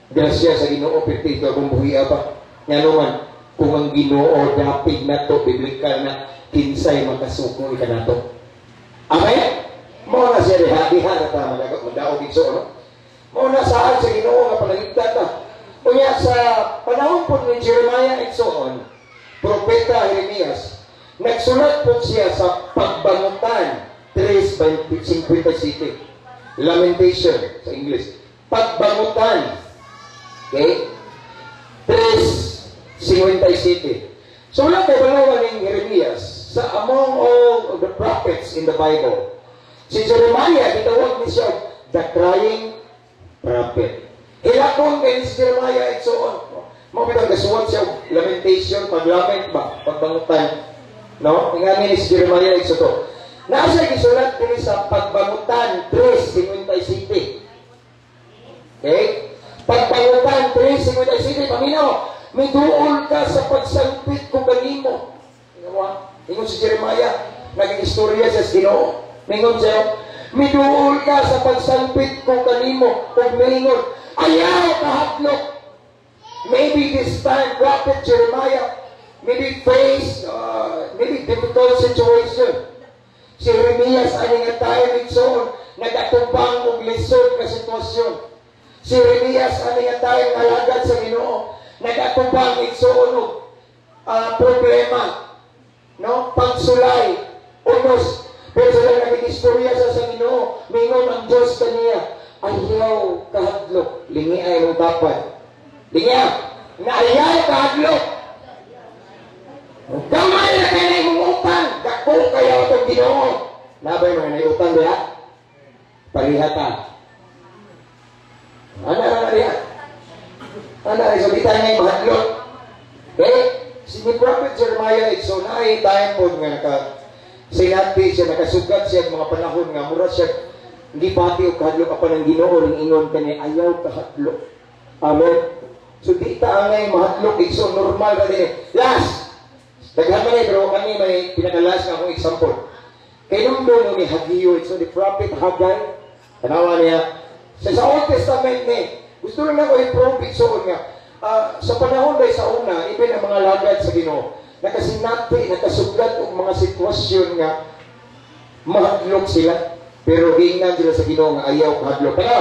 grasya sa Ginoo perti akong buhi pa. Ngano man kung ang Ginoo dapig nato, biblikal na kinsay makasukol kanato. Amen. Mao na siya diha, diha na ta madaog, igsoon, no? Mao na saad sa Ginoo nga panalipdan ta. Unya sa panahon po ni Jeremiah, igsoon, propeta Jeremias, Nagsulat po siya sa Pagbangutan 3:57. Lamentation sa English. Pagbangutan. Okay? 3:57. So wala kay balawan ning Jeremias sa among all of the prophets in the Bible. Si Jeremiah, gitawag ni siya the crying prophet. Hilakon kay ni si Jeremiah and so on. Mao bitaw gasuwat siya og lamentation, paglament ba, pagbangutan. No? Ingani ni si Jeremiah and so to. Naa siya gisulat diri sa Pagbangutan 3:57. Okay? Pagbangutan 3:57, paminaw, miduol ka sa pagsangpit ko kanimo. Ingon, ingon si Jeremiah, naging istorya siya sa Ginoo. Mingon siya, miduol ka sa pagsangpit ko kanimo, ug mingon, ayaw kahadlok. Maybe this time, Prophet Jeremiah, maybe face, maybe difficult situation. Si Jeremias ani nga time igsoon, nagatubang og lisod nga sitwasyon. Si Jeremias ani nga time alagad sa Ginoo, nagatubang igsoon og problema, no? Pagsulay, unos. Pero sila naging-istorya sa Ginoo, mingon ang Diyos kaniya, ayaw kahadlok, lingi ay mong tapad. Lingi na ayaw kahadlok. Gamay na kay na imong utang, dako kayo itong Ginoo. Nabay mga naiutang diha? Pareha ta. Ana na diha. Ana, so di tayo ngayon mahadlok. Okay? Si ni Prophet Jeremiah, so naay time po nga naka sinati siya, nakasugat siya mga panahon nga mura siya hindi pati og kahadlok apan ang Ginoo ning ingon kani ayaw kahadlok. Amen. So di ta angay mahadlok, so normal ra din. Last. Daghan man pero kani may pinaka-last nga akong example. Kay nung ni Hagio, so the prophet Haggai, tanawa niya sa Old Testament ni, gusto lang ako i-prove igsoon nga sa panahon day sa una, even ang mga lagad sa Ginoo, nakasinati, nakasugat og mga sitwasyon nga mahadlok sila, pero giingnan sila sa Ginoo nga ayaw kahadlok. Kaya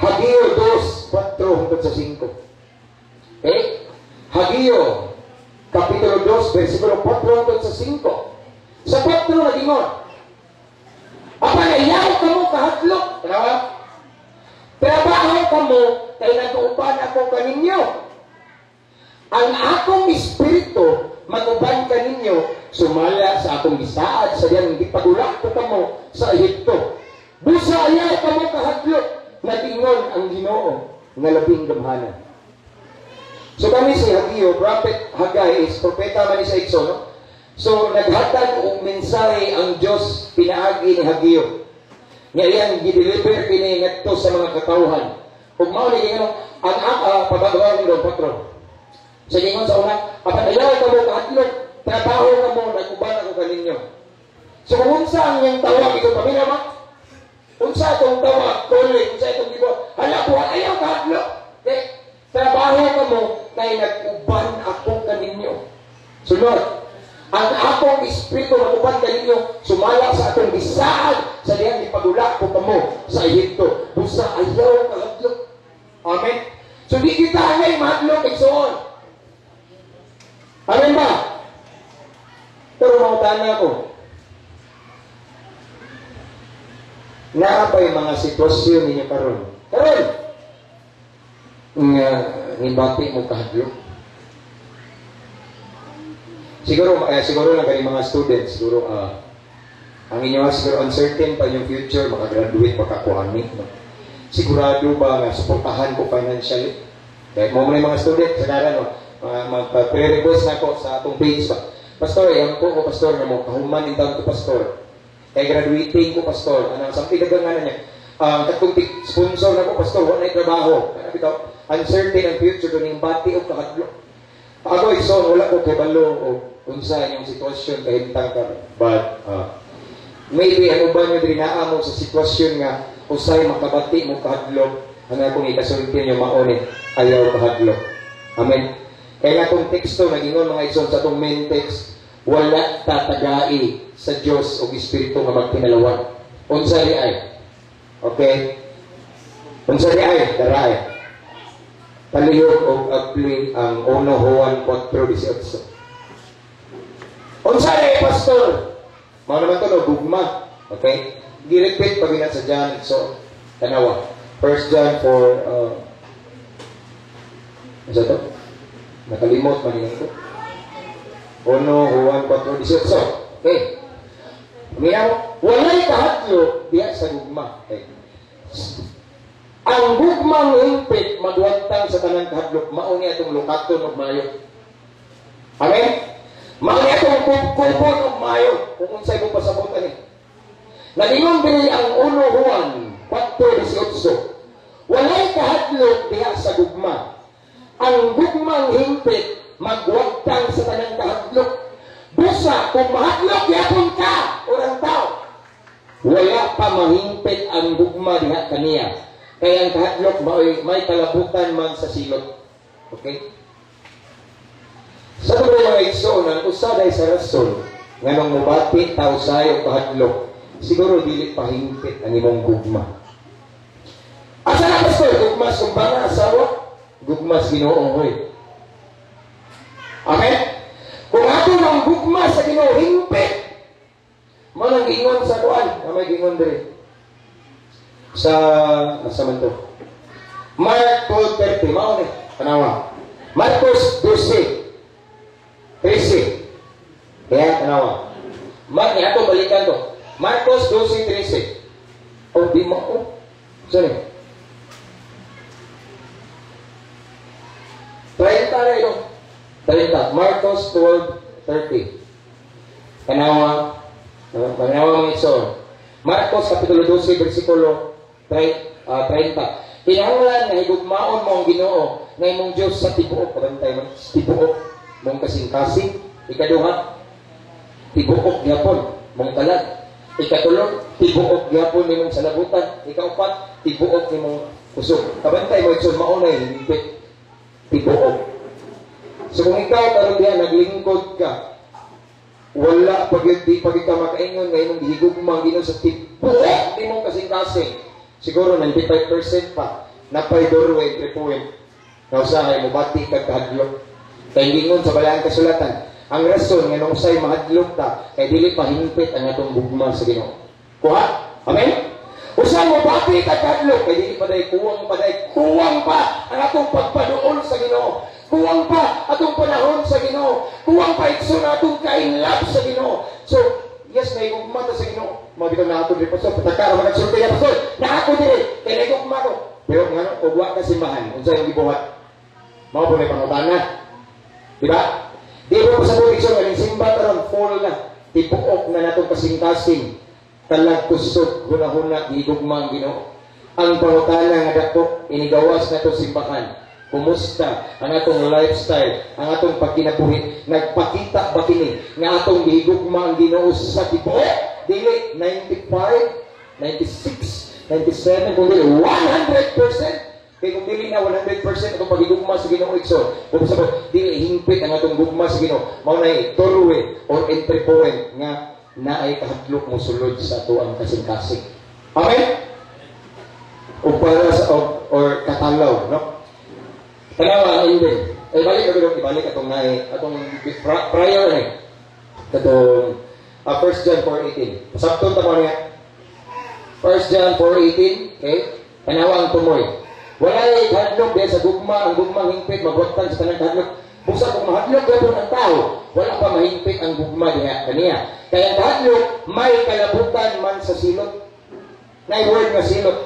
Hagio 2, 4 hangtod sa 5. Okay? Hagio, Kapitulo 2, versikulo 4 hangtod sa 5. Sa 4 nagingon, apan ayaw kamo kahadlok. Tanawa? Trabaho kamo, kay nag-uban ako kaninyo. Ang akong espiritu mag-uban kaninyo, sumala sa akong gisaad sa diyang gipagula ko kamo sa Ehipto. Busa ayaw kamo kahadlok, nag-ingon ang Ginoo nga labing gamhanan. So kami si Hagio, Prophet Haggai is propeta man ni sa Igso, no? So naghatag og mensahe ang Dios pinaagi ni Hagio. Nga iyang gi-deliver kini ngadto sa mga katawhan. Ug mao ni ingon ang pabagawa ng patro. Sa ingon sa una, apan ayaw kamo kahadlok, trabaho kamo, nag-uban ako kaninyo. So kung unsa ang iyang tawag ito paminaw ba? Unsa atong tawag, calling, unsa itong gibuhat? Hala buhat ayaw kahadlok. Okay? Trabaho kamo kay nag-uban ako kaninyo. Sunod, ang akong espiritu nag-uban kaninyo, sumala sa atong gisaad sa diyang ipagula ko kamo sa Ehipto. Busa ayaw kahadlok. Amen. So di kita angay mahadlok igsoon. Amen ba? Pero mangutana ko, naa ba'y mga sitwasyon ninyo karon? Karon nga nibati mo kahadlok. Siguro siguro lang kani mga students, siguro ang inyo siguro uncertain pa yung future, makagraduate pa ka kuani, no? Sigurado ba nga suportahan ko financially? Kaya mo man mga student sa dara, no, mga pre-request na ko sa atong page ba. Pastor, yan po ko pastor nga mo kahuman in ko pastor. Kay graduating ko pastor, anang samti daghang nga niya. Ang katong sponsor na ko pastor, wala na trabaho. Kana bitaw uncertain ang future do ning bati og kahadlok. Ako igsoon wala ko kabalo og unsa inyong sitwasyon kahimtang ka. But maybe ang uban nyo diri naa mo sa sitwasyon nga usay makabati mo kahadlok, ang akong ikasulti niyo mao ni ayaw kahadlok. Amen. Kaya nga itong teksto nagingon mga igsoon sa atong main text, wala tatagai sa Dios og Espiritu nga magtinalawan. Unsa di ay? Okay? Unsa di ay? Dara ay. Palihog og apply ang 1 Juan 4:18. Unsa ni, pastor? Mao naman to, no, gugma. Okay? Gi-repeat pa gina sa John. So, tanawa. 1 John 4, ano to? Nakalimot man ko. 1 Juan 4, 18. Okay. Umiyaw, walay kahadlok diya sa gugma. Okay. Ang gugmang hingpit magwagtang sa tanang kahadlok, mao ni atong lukaton og maayo. Amen? Mao ni atong kubkubon og maayo kung unsay mong pasabot ani. Nagingon diri ang 1 Juan 4:18. Walay kahadlok diha sa gugma. Ang gugmang hingpit magwagtang sa tanang kahadlok. Busa kung mahadlok yapon ka orang tao, wala pa mahingpit ang gugma diha kaniya. Kaya ang kahadlok may kalabutan man sa silot. Okay? Sa tuloy mga igsoon, ang usa day sa rason nganong mobati ta usahay og kahadlok, siguro dili pa hingpit ang imong gugma. Asa na, pastor? Gugma sa bana, asawa? Gugma sa Ginoo, hoy. Amen? Kung ato ng gugma sa Ginoo hingpit, mao nang giingon sa kuan, na may giingon diri. Sa asa man to? Mark 12:30, mao ni, tanawa. Marcos 12:13. Kaya tanawa. Mark ni ato balikan to. Marcos 12:13. Oh, di mo oh. Sorry. 30 na ito. 30. Marcos 12:30. Tanawa. Tanawa mga igsoon. Marcos Kapitulo 12, versikulo 30. Kinahanglan nga higugmaon mo ang Ginoo nga imong Dios sa tibuok, pagantay mo, tibuok mong kasing-kasing. Ikaduha, tibuok gyapon mong kalag. Ikatulo, tibuok gyapon nimong salabutan. Ikaupat, tibuok nimong kusog. Kabantay mo igsoon, mao na hingpit tibuok. So kung ikaw karon diha naglingkod ka, wala pag di pag ka makaingon nga imong gihigugma ang Ginoo sa tibuok nimong kasing-kasing. Siguro 95% pa napay doorway, 3 point. Nga usahay mobati kag kahadlok. Kay gingon sa balaan kasulatan, ang rason nga nung usay mahadlok ta kay dili pa hingpit ang atong gugma sa Ginoo. Kuha? Amen? Usay mobati kag kahadlok kay dili pa day kuwang pa day kuwang pa ang atong pagpaduol sa Ginoo. Kuwang pa atong panahon sa Ginoo. Kuwang pa igsoon atong kainlove sa Ginoo. So, yes, naigugma ta sa Ginoo. Mao bitaw na ato diri, pastor, pataka ra magsulti ya, pastor. Na ako diri kay naigugma ko. Pero ngano og wa ka simbahan, unsa imong gibuhat? Mao po may pangutana. Di ba? Di ba pasabot igsoon nga ning simba karon full na. Tibuok na natong kasing-kasing. Talag kusog hunahuna gihigugma ang Ginoo. Ang pangutana nga dako inigawas nato simbahan. Kumusta ang atong lifestyle, ang atong pagkinabuhi? Nagpakita ba kini nga atong gihigugma ang Ginoo sa tibuok? Dili 95, 96, 97, kung dili 100%. Kay kung dili na 100% atong paghigugma sa Ginoo igsoon, kung sabot dili hingpit ang atong gugma sa Ginoo, mao nay doorway or entry point nga naay kahadlok mo sulod sa ato ang kasing-kasing. Amen? O para sa or katalaw, no? Tanawa ang ending. Eh, balik ako, ibalik atong naay, atong prior ni. Katong 1 John 4:18. Pasabton ta ko niya. 1 John 4:18, okay? Tanawa ang tumoy. Walay kahadlok diha sa gugma, ang gugma hingpit magwagtang sa tanang kahadlok. Busa kung mahadlok gyapon ang tao, wala pa mahingpit ang gugma diha kaniya. Kaya ang kahadlok may kalabutan man sa silot. Nay word nga silot.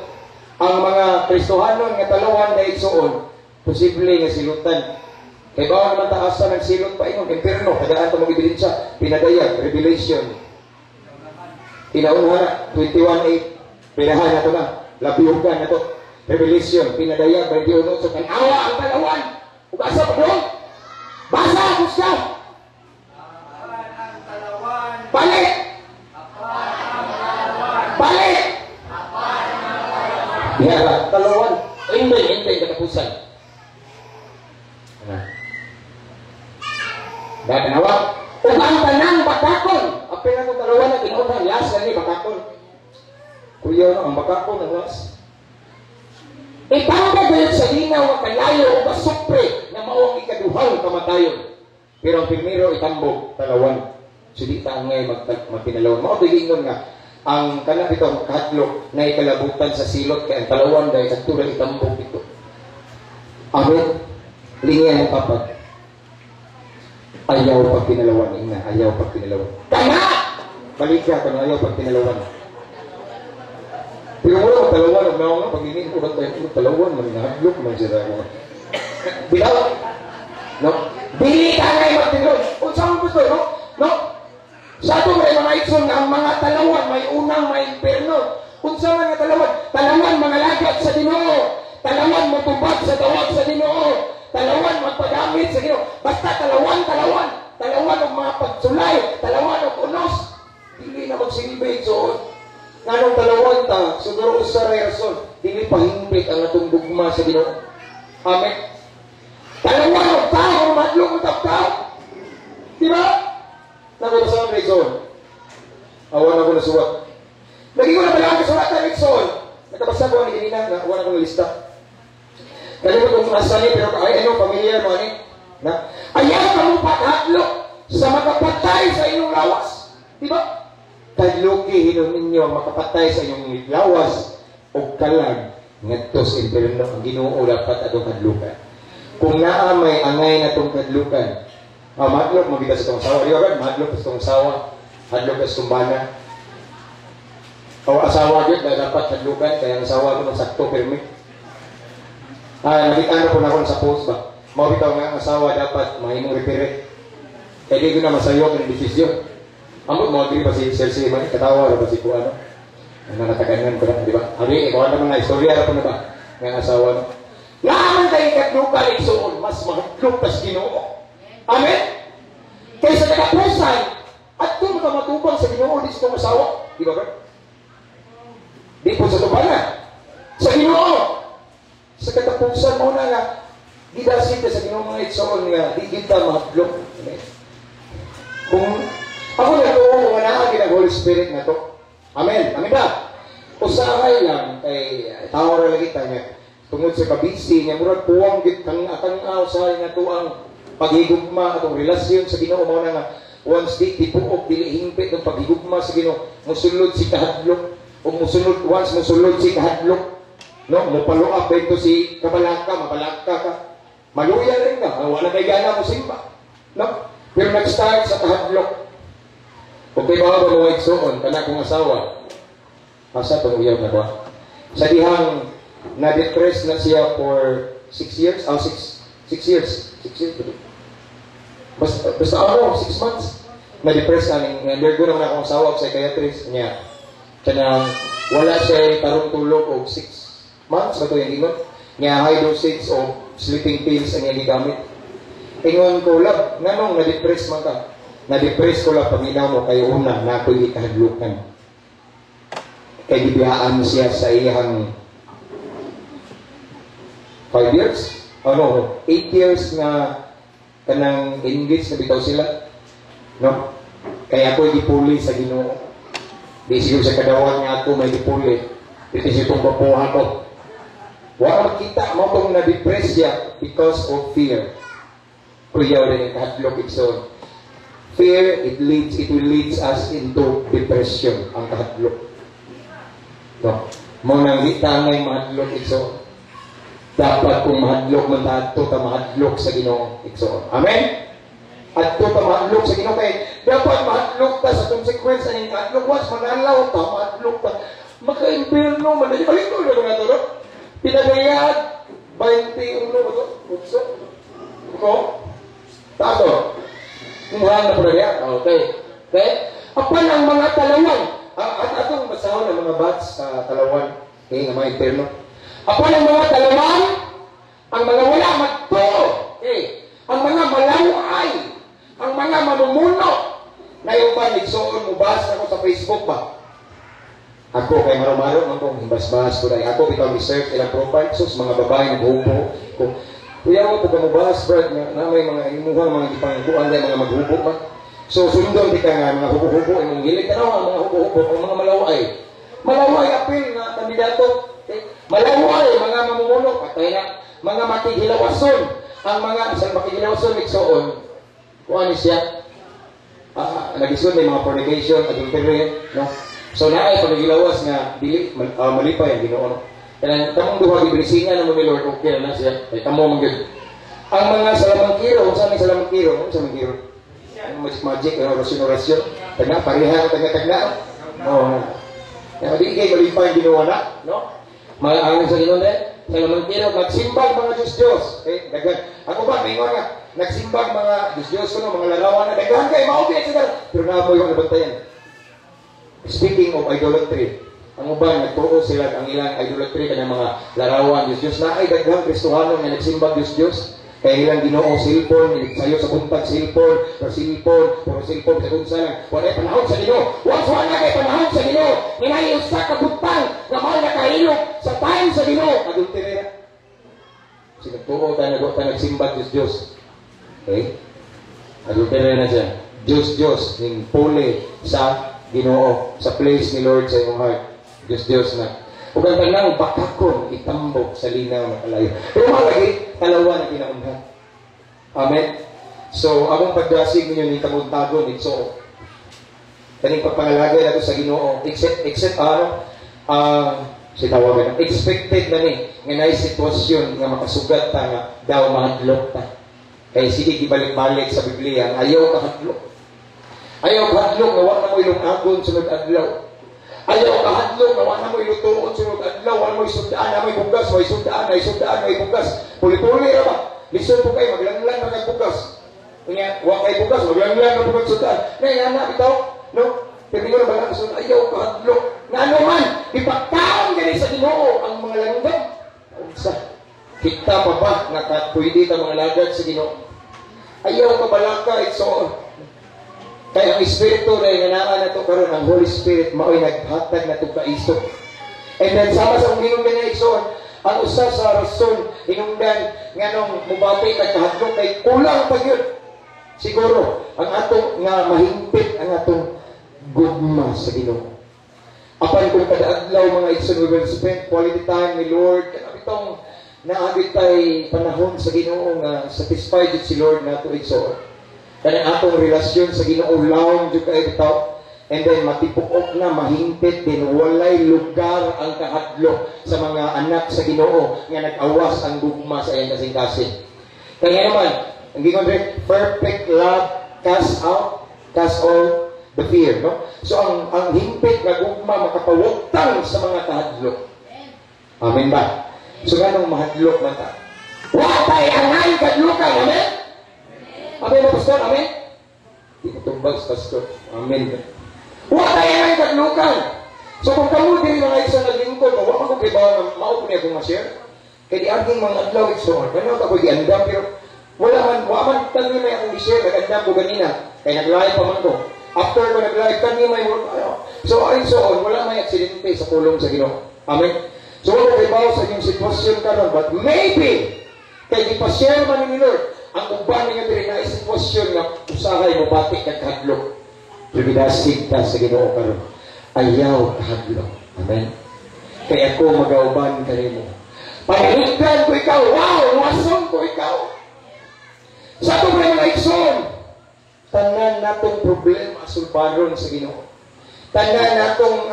Ang mga Kristohanon nga taluhan na igsuon, posible nga silutan. Kay bawal naman taasa ng silot pa ingon, impierno, kadaan ta mong ebidensya, pinadayag, Revelation. Pinaunha, 21:8, pinahan na to na, labihugan na to. Revelation, pinadayag, 21:8, kanawa ang talawan. Ug asa pa doon? Basa, kusga! Balik! Balik! Diha, talawan. Ending, ending, katapusan. Dahil tanawa. Ug ang tanang bakakon. Apil na itong talawan na tinuhan. Last na ni bakakon. Kuya no, ang bakakon ang last. Itangga gayon sa linaw nga kalayo o basupre na mao ang ikaduhang kamatayon. Pero ang primero itambog, talawan. So di ta angay magtinalawan. Mao to giingon nga ang kana bitong kahadlok na ikalabutan sa silot kay ang talawan dahil kadto ra itambok dito. Amen. Lingi ang kapag. Ayaw pagtinalawan ina, ayaw pagtinalawan. Tama! Balik ka kung ayaw pagtinalawan. Pero mo talawan og naong pag ingin ko bantay ko talawan man nahadlok man siya ako. Bilaw. No? Dili ka ngay magtinalawan. Unsa man gusto, no? No? Sa ato may mga igsoon nga ang mga talawan may unang may imperno. Unsa man nga talawan? Talawan mga lagat sa Ginoo. Talawan motubag sa tawag sa Ginoo. Talawan magpagamit sa Ginoo. Basta talawan, talawan. Talawan og mga pagsulay, talawan og unos. Dili na magsilbi, igsoon. Nganong talawan ta, siguro usa ra rason, dili pahingpit ang atong gugma sa Ginoo. Amen. Talawan og tao, madlong og tao. Di ba? Nagubasa ang igsoon. Awan ako nasuwat. Lagi ko na pala ang kasulatan, igsoon. Nakabasa ko ang kanina, na awan ako lista. Kalimot kung asa ni, pero ay ano, familiar mo ani. Na, ayaw ka mo paghadlok sa makapatay sa inyong lawas. Di ba? Kadluki hinon ninyo ang makapatay sa inyong lawas o kalag ngadto sa impierno. Ang Ginoo dapat atong kadlukan. Kung naa may angay na itong kadlukan, madlok mo kita sa itong sawa. Di ba ba? Madlok sa itong sawa. Hadlok sa itong bana. O asawa gyud na dapat hadlukan kaya ang asawa ko sakto pirmi. Nakita na po na ako sa post ba. Mao bitaw nga ang asawa dapat mahimong referee. Kaya di ko na masayok ang desisyon. Amot mo agree ba si Sir si man katawa ra ba si kuano? Ang nataganan ko na, di ba? Abi, ikaw naman na istorya ra po na ba nga ang asawa no. Naaman kay kadlukan igsuon, mas mahadlok tas Ginoo. Amen. Kaysa katapusan, adto mo ka matubang sa Ginoo di sa itong asawa, di ba ba? Di po sa tubana. Sa Ginoo. Sa katapusan mo na nga gidasit ka sa Ginoo mga igsoon nga di kita mahadlok. Amen. Kung ako nagtuo kung naa gid ang Holy Spirit na to. Amen. Amen ba? Usahay lang kay tao ra lagi ta niya. Tungod sa kabisi niya murag puwang gid kang atang usahay nga tuang paghigugma atong relasyon sa Ginoo mao na nga once di tibuok dili hingpit ng paghigugma sa Ginoo, mosulod si kahadlok o mosulod once mosulod si kahadlok, no, mopalo up dito si kabalaka, mabalaka ka. Maluya rin ka, wala kay gana mo simba. No? Pero nag-start sa kahadlok. Okay ba ba mga igsoon, kana kong asawa, asa itong uyaw na ba? Sa dihang na-depress na siya for 6 years, oh, 6 years, 6 years, basta ano, 6 months, na-depress na, na-undergo naman akong asawa sa psychiatrist niya. Kanang wala siya tarong tulog og 6 months, ba ito yung ingon? Niya high dosage of sleeping pills ang iyang gigamit. Ingon ko, love, nganong na-depress man ka? Na-depress ko lang paminaw mo kay una na ako'y ikahadlukan. Kay gibiyaan siya sa iyang 5 years? Oh no, 8 years na kanang engaged na bitaw sila. No? Kaya ako'y gipuli sa Ginoo. Di siguro sa kadawan nga ako may gipuli. Dito siya itong bapuha ko. Wala makita mo kung na-depress siya because of fear. Kuyaw rin ang kahadlok igsoon. Fear, it will lead us into depression, ang kahadlok. No. Mo nang di tangay mahadlok igsoon. Dapat kung mahadlok man adto ta mahadlok sa Ginoo igsoon. Amen. Adto ta mahadlok sa Ginoo kay dapat mahadlok ta sa consequence aning kahadlok. Once manalaw ta, mahadlok ta, maka-impierno man dali balik ko na to, no? Pinagayad 21 ba to? Utso. Ko? Tato. Kumuha na po na niya. Okay. Okay? Apan ang mga talawan. At atong basahon ang mga bats sa talawan. Okay, nga mga interno. Apan ang mga talawan, ang mga wala magtuo. Okay. Ang mga malaway, ang mga mamumuno. Ngayon ba, nigsuon mo bas ako sa Facebook ba? Ako kay marumaro man kong himbas-bas ko dahil ako bitaw research ilang profile sus mga babae naghubo ko. Kuya mo pag mubas brad na may mga imuhang mga gipangkuan dahil mga maghubo man. So sundon di ka nga mga hubo-hubo imong gilig tanaw ang mga hubo-hubo ang mga malaway. Malaway apil nga kandidato. Okay? Malaway mga mamumuno patay na mga makighilawason ang mga sa makighilawason igsoon. Kuan ni siya. Nagisod may mga fornication, adultery, no? So naay pagagilawas nga dili malipay ang Ginoo, no? Kanang kamong duha giblisingan namo ni Lord, okay na siya. Kay kamo man gyud. Ang mga salamangkiro, unsa ni salamangkiro? Unsa man kiro? Ang magic magic, orasyon orasyon. Tagna pareha tagna tagna. Oh. Kaya di kay malipay ang Ginoo na, no? Mga ang sa Ginoo de, salamangkiro nagsimbag mga Diyos Diyos. Eh, daghan. Ako ba maingon nga nagsimbag mga Diyos Diyos kuno mga larawan na daghan kay mao gyud sila. Pero naa mo yung nabantayan. Speaking of idolatry, ang uban nagtuo sila ang ilang idolatry kanang mga larawan Diyos Diyos na ay daghang Kristohano nga nagsimbag Diyos Diyos. Kaya ilang Ginoo cellphone, sayo sa buntag cellphone, pero cellphone, pero cellphone sa unsa lang. Wala panahon sa Ginoo. Wa na kay panahon sa Ginoo. Ninay usa ka butang nga mao nakahilok sa time sa Ginoo. Adultery ra. Sinagtuo ta nagwa ta nagsimbag Diyos Diyos. Okay? Adultery na siya. Diyos Diyos ning puli sa Ginoo, sa place ni Lord sa imong heart. Diyos Diyos na. Ug ang tanang bakakon itambok sa linaw na kalayo. Pero malagi kalawa na kinaunhan. Amen. So akong pagdasig ninyo ni kabuntagon igsoon. Kaning pagpangalagay nato sa Ginoo, except except ano si tawagan na expected na ni nga naay sitwasyon nga makasugat ta nga daw mahadlok ta. Kay sige gibalik-balik sa Biblia, ayaw kahadlok. Ayaw kahadlok nga wa na mo ilungagon sunod adlaw. Ayaw kahadlok nga wa na mo ilutuon sunod adlaw, wa mo isundaan, na may bugas, may sundaan, may sundaan, may bugas. Puli-puli ra ba? Lisod po kayo, maglanglang na kay bugas. Unya, wa kay bugas, maglanglang na po kay sundaan. Nay, ana bitaw, no? Pero ingon ba lang ayaw kahadlok. Nga ano man, ipagkaon gani sa Ginoo ang mga langgam. Unsa? Kita pa ba nga ka pwede ka mga lagad sa Ginoo? Ayaw ka balaka igsoon. Kaya ang Espiritu na nga naa nato karon, ang Holy Spirit mao'y naghatag nato kaisog. And then sama sa akong giingon igsoon, ang usa sa rason hinungdan nganong mubati kag kahadlok kay kulang pa gyud siguro ang atong nga mahingpit ang atong gugma sa Ginoo. Apan kung kada adlaw mga igsoon we will spend quality time ni Lord, kana bitong naabit tay panahon sa Ginoo nga satisfied jud si Lord nato igsoon. Kanang atong relasyon sa Ginoo lawom jud kay bitaw. And then matipuok na mahingpit din, walay lugar ang kahadlok sa mga anak sa Ginoo nga nag-awas ang gugma sa iyang kasing-kasing. Kaya naman, ang gingon rin, perfect love cast all the fear, no? So ang hingpit nga gugma makapawagtang sa mga kahadlok. Amen ba? So ganong mahadlok man ta? Wa tay angay kadlukan, amen? Amen ba, pastor? Amen? Di ko tumbag sa pastor. Amen. Wa tay angay kadlukan. So kung kamo diri mga isa naglingkod, wa man ko kay ba mao ko niya akong ma-share. Kay di aging mga adlaw igsoon. Kano ta ko giandam pero wala man wa man kani may akong i-share, nag-andam ko ganina. Kay nag-live pa man ko. After ko nag-live kani may ano. So ay so wala may aksidente sa pulong sa Ginoo. Amen. So wala kay bawo sa inyong sitwasyon karon, but maybe kay gipa-share man ni Lord ang uban ninyo diri na sitwasyon nga usahay mo bati kag kahadlok. Pero gidasig ta sa Ginoo karon. Ayaw kahadlok. Amen. Kay ako magauban kanimo. Panahigdan ko ikaw. Wow, luwason ko ikaw. Sa atong mga igsoon, tanan natong problema sulbaron sa Ginoo. Tanan natong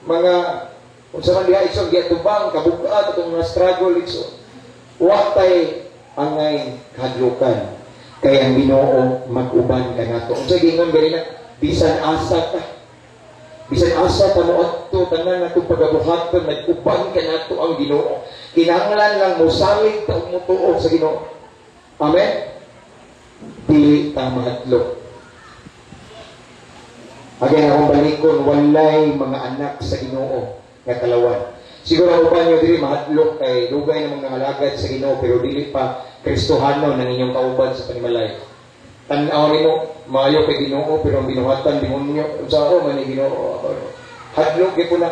mga unsa man diha igsoon giatubang kabugat atong mga struggle igsoon. Wa tay angay kahadlokan. Kay ang Ginoo mag-uban kanato. Unsa giingon ganina? Bisan asa ka. Bisan asa ta moadto tanan natong pagabuhaton nag-uban kanato ang Ginoo. Kinahanglan lang mosalig ta ug motuo sa Ginoo. Amen. Dili ta mahadlok. Again, akong balikon, walay mga anak sa Ginoo nga kalawan. Siguro ang uban nyo dili mahadlok kay dugay namang nangalagad sa Ginoo pero dili pa Kristohano ng inyong kauban sa panimalay. Tan-aw nimo maayo kay Ginoo pero ang binuhatan demonyo. Unsa ako man ni Ginoo? Hadlok gyud na.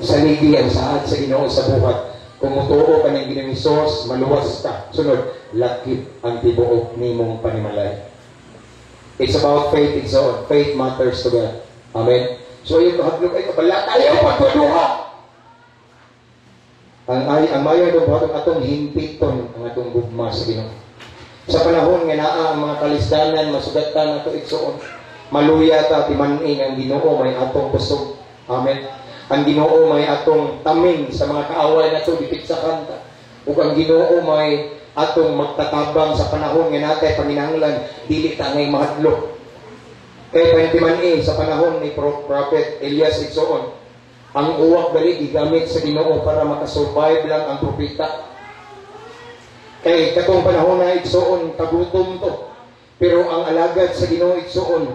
Saligi ang saad sa Ginoo sa buhat. Kung mutuo ka ng Ginoong Hesus, maluwas ka. Sunod, lakip ang tibuok nimong panimalay. It's about faith, it's all. Faith matters to God. Amen. So yung kahadlok ay kabala, ayaw pagduduha. Ang mayo itong buhaton atong himpiton ang atong gugma sa Ginoo. Sa panahon nga naa ang mga kalisdanan, masugatan ato igsoon. Maluya ta timan-i ang Ginoo may atong kusog. Amen. Ang Ginoo may atong taming sa mga kaaway nato, gipitsakan ta. Ug ang Ginoo may atong magtatabang sa panahon nga natay panginahanglan, dili ta ngay mahadlok. Kay pantiman-i sa panahon ni Prophet Elias igsoon, ang uwak dali gigamit sa Ginoo para makasurvive lang ang propeta. Kay katong panahon na igsoon, kagutom to. Pero ang alagad sa Ginoo igsoon,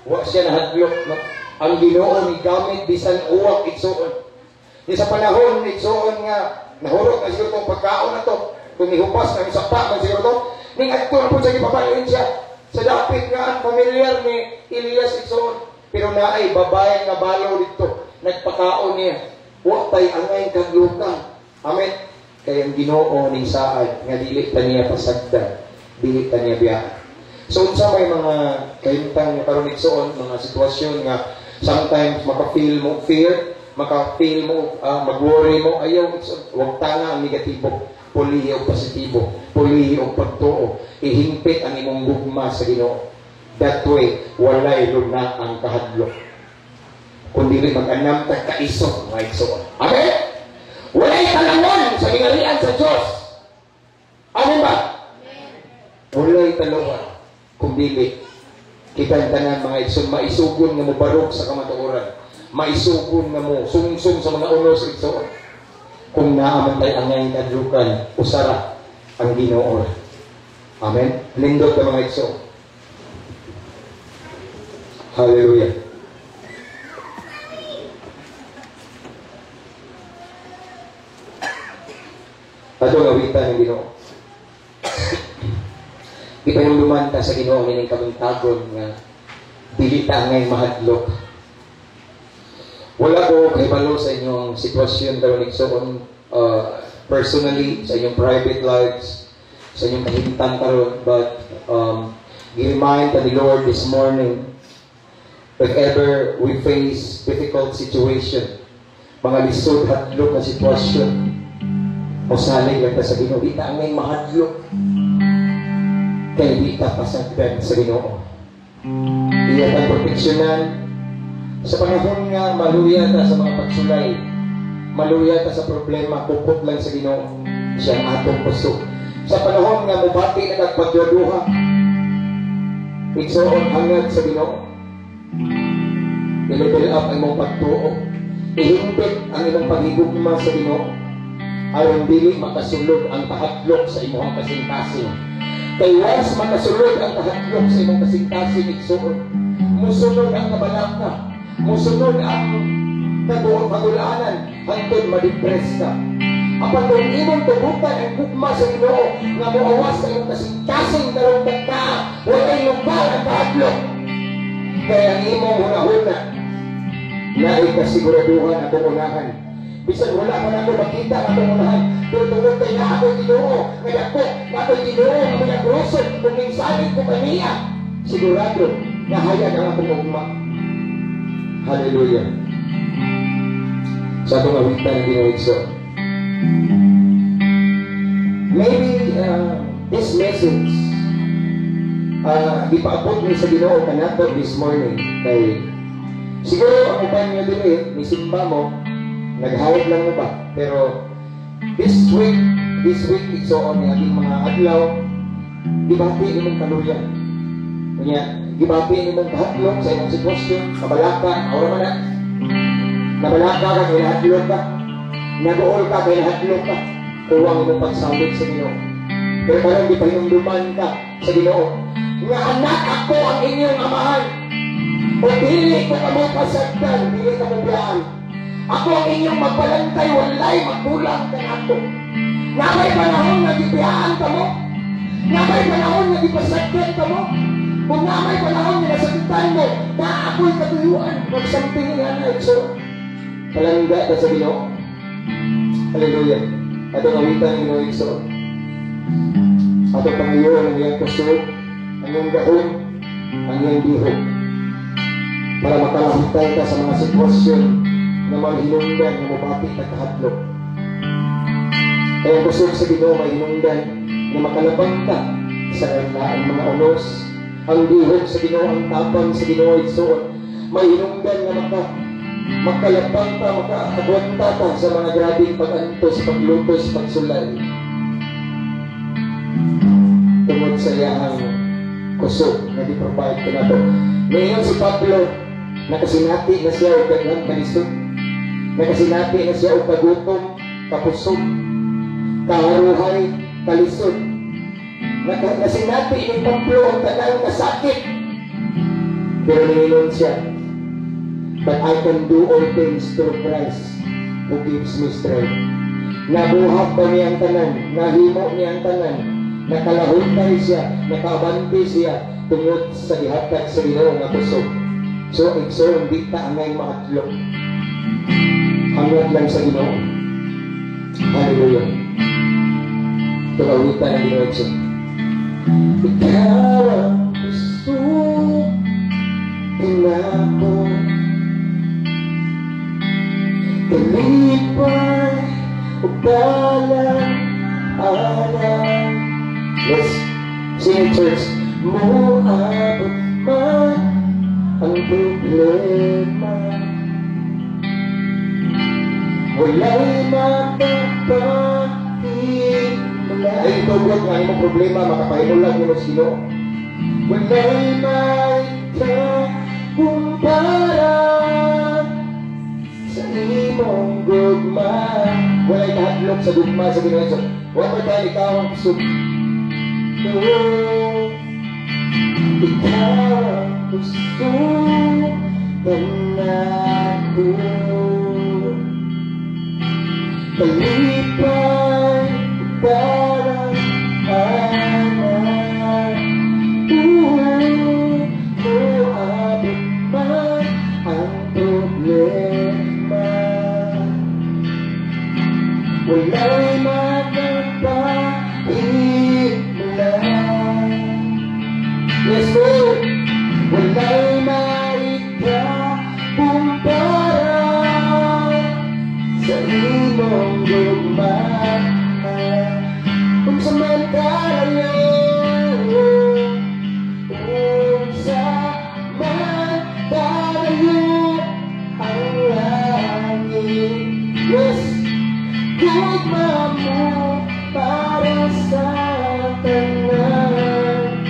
wa siya nahadlok, no? Ang Ginoo ni gamit bisan uwak igsoon. Di sa panahon igsoon nga nahurot na siguro tong pagkaon na to, kung nihupas na isapa man siguro to, ning adto na po sa gipapain siya sa dapit nga ang familiar ni Elias igsoon. Pero naay babae nga balo dito, nagpakaon niya. Wa tay angay kagluka. Amen. Kay ang Ginoo ning saad nga dili ta niya pasagdan, dili ta niya biyaan. So unsa may mga kahimtang nga karon igsoon, mga sitwasyon nga sometimes maka-feel mo fear, maka-feel mo mag-worry mo, ayaw igsoon, wag tanga ang negatibo, pulihi og positibo, pulihi og pagtuo, ihingpit ang imong gugma sa Ginoo. That way walay luna ang kahadlok. Kun dili mag-anam tag kaisog mga igsoon. Amen. Walay talangon sa gingarian sa Dios. Amen ba? Walay talangon. Kung dili kitang tanan mga igsoon maisugon nga mobarog sa kamatuoran, maisugon nga mo sungsong sa mga unos igsoon. Kung naa man tay angay kadlukan, usara ang Ginoo. Amen. Nindot ka mga igsoon. Hallelujah. Ato awitan ng Ginoo. Ipanumduman ta sa Ginoo kining kabuntagon nga dili ta angay mahadlok. Wala ko kahibalo sa inyong sitwasyon karon igsoon, personally sa inyong private lives, sa inyong kahimtang karon, but gi-remind ta ni Lord this morning, if ever we face difficult situation, mga lisod hadlok na sitwasyon, mosalig lang ta sa Ginoo, di ta angay mahadlok. Kay di ta pasagdan sa Ginoo. Iya ta proteksyonan sa panahon nga maluya ta sa mga pagsulay, maluya ta sa problema, kupot lang sa Ginoo, siya ang atong kusog. Sa panahon nga mobati na kag pagduha, igsoon hangad sa Ginoo. I-level up ang imong pagtuo, ihimpit ang imong paghigugma sa Ginoo, aron dili makasulod ang kahadlok sa imong kasing-kasing. Kay once makasulod ang kahadlok sa imong kasing-kasing igsoon, musunod ang kabalaka, musunod ang kagulanan, hantod ma-depress ka. Apan kung imong tubukan ang gugma sa Ginoo nga moawas sa imong kasing-kasing karong tagkaa, walay lugar ang kahadlok. Kaya ang imong hunahuna naay kasiguraduhan atong unahan. Bisan wala man ako makita ang atong unahan, pero tungod kay naa ako'y Ginoo nga dako, naa ako'y Ginoo nga milagroso, kung minsalig ko kaniya, sigurado nahayag ang akong ugma. Hallelujah. Sa atong awitan ng Ginoo igsoon. Maybe this message gipaabot ni sa Ginoo kanato this morning, kay siguro ang uban niyo diri ni simba mo, naghawod lang mo ba, pero this week igsoon ni aging mga adlaw, gibati imong kaluya. Unya, gibati imong kahadlok sa imong sitwasyon, kabalaka, aura man na. Nabalaka ka kay nahadlok ka. Naguol ka kay nahadlok ka. Kuwang imong pagsalig sa Ginoo. Pero karon gipahinumduman ka sa Ginoo nga anak ako ang inyong amahan. O dili ko kamo pasagdan, dili kamo biyaan. Ako ang inyong magbalantay, walay magkulang kanako. Nabay panahon nga gibiyaan kamo, nabay panahon nga gipasagdan kamo. Kung namay panahon nga nasakitan mo, na ako'y katuyuan, magsamping nga na igsoon. Palangga ta sa Ginoo. Hallelujah. Atong awitan ng Ginoo igsoon. Atong pangayoon ang iyang kusog, ang iyang gahom, ang iyang bihog, para makalahutay ka sa mga sitwasyon na maghinungdan nga mobati ta kahadlok. Kaya kusog sa Ginoo may hinungdan na makalabang ka sa laing mga unos, Ang gihok sa Ginoo, ang tapang sa Ginoo, igsoon. May hinungdan nga makalabang ta, makaagwanta ta sa mga grabing pag-antos, paglutos, pagsulay. Tungod sa iyang kusog nga gi-provide kanato. Ngayon si Pablo, nakasinati na siya og daghang kalisod. Nakasinati na siya og kagutom, kapusog, kaharuhay, kalisod. Nasinati ni Pablo ang tanang kasakit. Pero ningon siya, "But I can do all things through Christ who gives me strength." Nabuhat ba niya ang tanan? Nahimo niya ang tanan? Nakalahutay siya, nakaabante siya tungod sa gihatag sa Ginoo nga kusog. So, igsoon, di ta angay maadlok. Hangad lang sa Ginoo. Hallelujah. Ito awitan ng Ginoo, igsoon. Ikaw ang kusog kanako, kalipay ug dalang anang. Let's sing it, church. Moabot man ang problema, wala'y makapahimula. Ay, tugot nga imong problema, makapahimulag nimo sa Ginoo. Wala'y maikumpara sa imong gugma. Wala'y kahadlok sa gugma sa Ginoo. So, one more time, ikaw ang kusog. Oh, ikaw ang kusog kanako, kalipay parang anak. Moabot man ang problema, wala'y makapahimula. Yes, Lord. Wala'y maikakumpara sa imong gugma. Unsa man kalayo, unsa man kalayo ang langit, yes, gugma mo para sa tanan.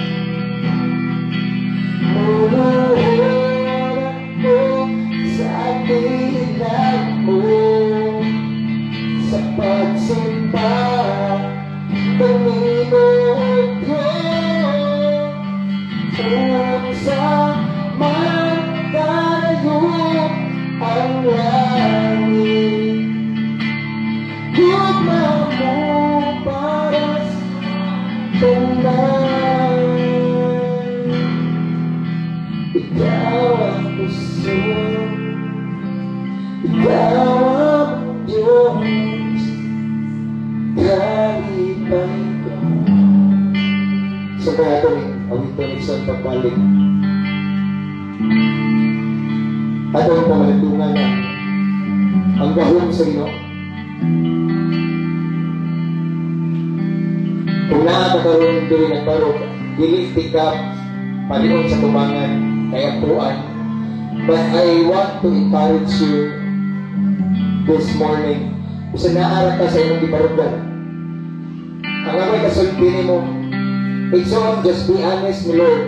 Muluhod ako sa atilan mo sa pagsimba kanimo, Diyos. Unsa man kalayo ang langit, gugma mo para sa tanan. Ikaw ang kusog, ikaw ang Diyos, kalipay ko. Sa kaya ito ni awiton isang pagbalik. Atong pamalandungan ang gahom sa Ginoo. Kung naa ka karon diri nagbarog, dili tika palion sa tubangan kay ampuan. But I want to encourage you this morning. Bisan naa ra ka sa imong gibarugan, ang ako'y kasulti nimo, igsoon, just be honest ni Lord.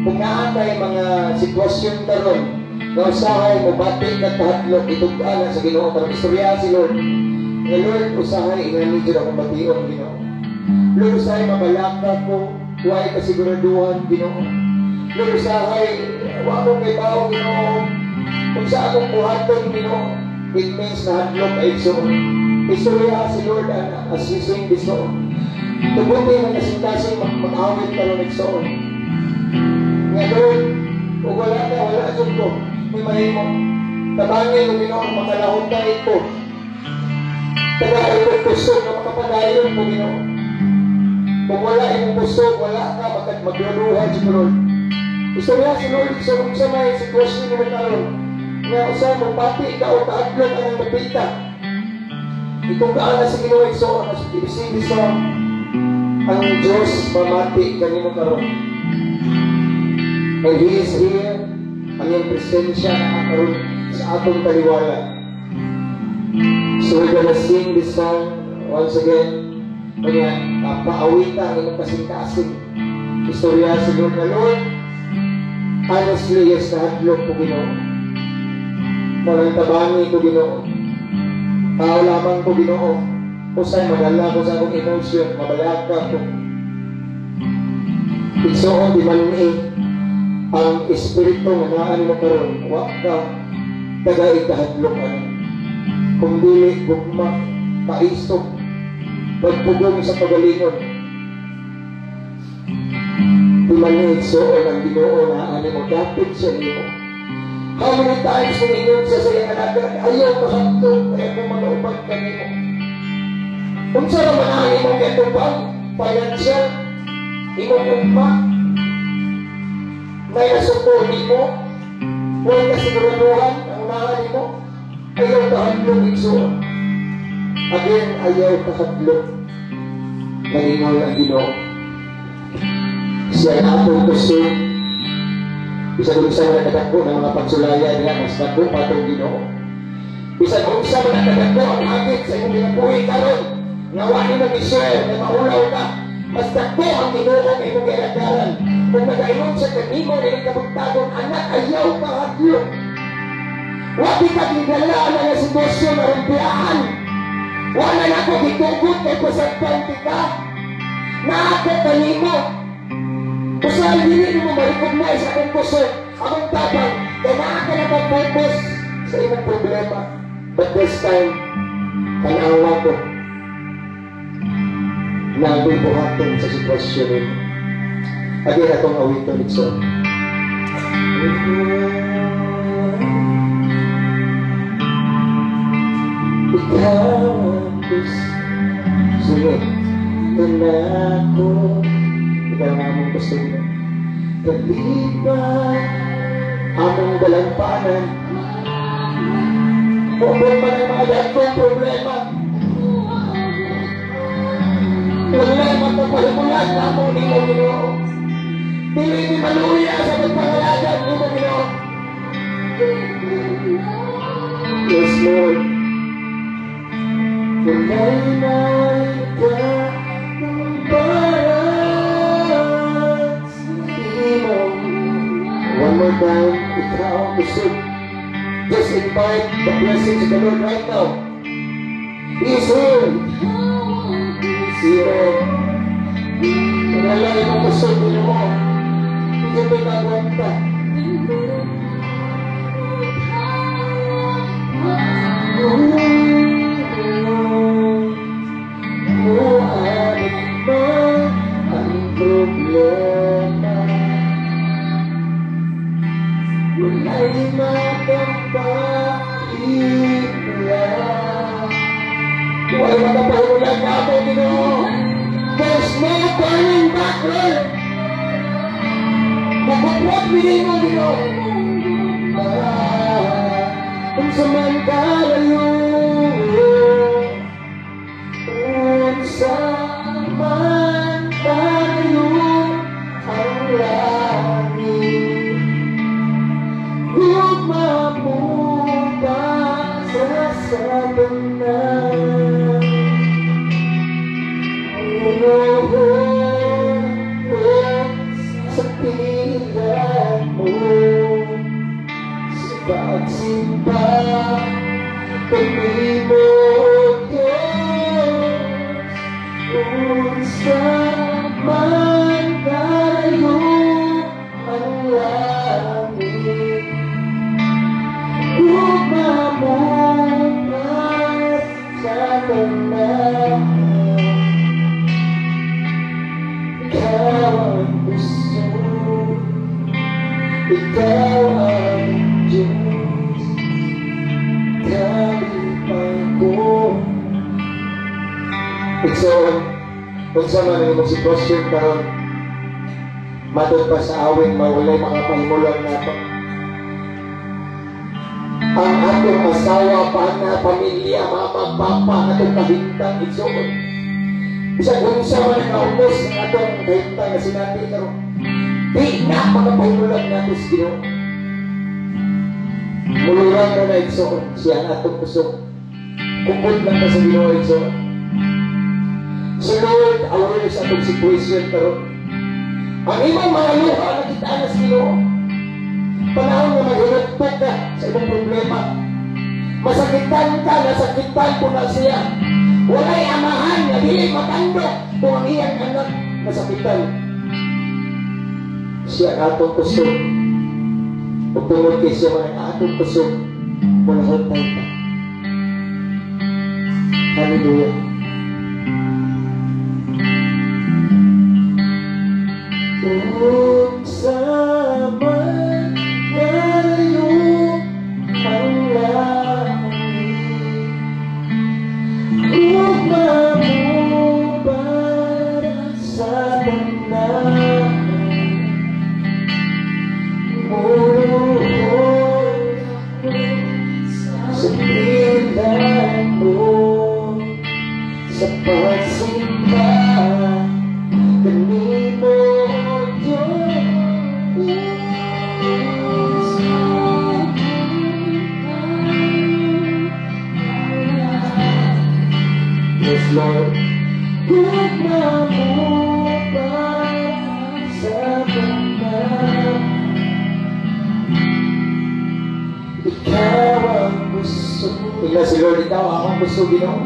Kung naa kay mga sitwasyon karon nga usahay mo bati ka kahadlok, itug-an na sa Ginoo karon, istorya si Lord. Nga Lord, usahay ingani jud akong bation, Ginoo. Lord, usahay mabalaka ko, way kasiguraduhan, Ginoo. Lord, usahay wa ko kay bao, Ginoo. Kung sa akong buhaton, Ginoo, it means na hadlok ay igsoon. Istorya si Lord ana as we sing this song. Tubuti ng kasing-kasing mag-awit karon, igsoon. Nga Lord, ug wala ka, wala jud ko. May mahimo. Tabangin o Ginoo makalahutay ko. Tagay ko kusog na makapadayon ko, Ginoo. Kung wala imong kusog, wala ka, maglaluhan si Lord. Istorya si Lord, so kung sa may sitwasyon mo karon, nga usa mo pati ka o kaadlok ang mapita. Itong kaan na sa Ginoo, igsoon, as ibig sa ang Diyos mamati kanimo karon. And He is here. Ang iyang presensya na karon sa atong taliwala. So we're gonna sing this song once again. Kanya, paawita ang imong kasing-kasing. Istorya sa Lord na, "Lord, honestly, yes, nahadlok ko, Ginoo. Walang tabangi ko, Ginoo. Tao lamang ko, Ginoo. Usay madala ko sa akong emosyon, mabalaka ko." Igsoon, di man eh, ang espiritu nga naa nimo karon, wa ka tagaig kahadlok ano. Kung dili gugma, kaisog, pagpugong sa pagalingon. Di man ni, igsoon, ang Ginoo naa nimo, dapit siya nimo. How many times kung ingon siya sa iyang alagad, "Ayaw kahadlok, kaya kung magaupad kanimo." Unsa ra man ang imong giatubang? Financial? Imong ugma? May nasuko nimo? Huwag kasiguraduhan ang unahan nimo? Ayaw kahadlok, igsoon. Again, ayaw kahadlok. Nagingon ang Ginoo. Siya ang atong kusog. Bisan unsa man ang kadako ng mga pagsulaya niya, mas dako pa atong Ginoo. Bisan unsa man ang kadako ang hagit sa imong ginabuhi karon, nga wa nimo gi-share, nga maulaw ka, mas dako ang Ginoo nga imong gialagaran. Kung nagaingon siya kanimo nining kabuntagon, "Anak, ayaw kahadlok. Wa ka gidala na nga sitwasyon aron biyaan. Wa na nako gitugot kay pasagpan ka. Naa ko kanimo. Usahay dili nimo ma-recognize akong kusog, akong tabang, kay naa ka naka-focus sa imong problema. But this time, tanawa ko na ako'y buhaton sa sitwasyon nimo." Again, atong awiton, igsoon. Ikaw ang gusto ko. Ikaw ang among gusto mo. Kalipay, among dalampanan. Muabot man ang mga dagkong problema, wala makapahimulag namo nimo, Ginoo. Dili mi maluya sa pagpangalagad nimo, Ginoo. Yes, Lord. Wala'y maikumpara sa imo. One more time, ikaw ang kusog. Just invite the blessings of the Lord right now. He is here. He is here. Wala imong kusog, Ginoo. Hindi ko kagwanta. Muabot man ang problema, wala'y makapahimulag. Wala'y makapahimulag na ako, Ginoo. There's no turning back, Lord. Nagbubuhat mi nimo, Ginoo. Unsa man kalayo, unsa man kalayo ang langit, gugma mo pa sa tanan. Oh, sa pila mo, sa pagsimba kanimo, Diyos, unsa man kalayo ang langit, gugma mo pa sa tanan. Ikaw ang kusog, ikaw ang Diyos, kalipay ko. Igsoon, unsa man ang imong sitwasyon karon, matod pa sa awit, mawalay makapahimulag nato. Ang atong asawa, pana, pamilya, mama, papa, atong kahimtang, igsoon. Bisan unsa man ang kaubos ng atong kahimtang nga sinati karon. Di na makapahimulag nato sa Ginoo. Muluran mo na, igsoon, siya ang atong kusog. Kumpod lang ka sa Ginoo, igsoon. Si Lord aware sa atong situation karon. Ang imong mga luha nakita na sa Ginoo. Panahon nga maghilugtog ka sa imong problema. Masakitan ka, nasakitan po na siya. Walay amahan nga dili matandok kung ang iyang anak nasakitan. Siya ang atong kusog. Ug tungod kay siya man ang atong kusog, mulahutay ta. Hallelujah. Unsa man kalayo ang langit, ugma mo para sa tanan, muluhod ako sa pilan mo, sa pagsimba kanimo, Diyos. Yes, Lord. Gugma mo para sa tanan. Ikaw ang gusto. Tingnan si Lord, ikaw ang akong gusto, Ginoo.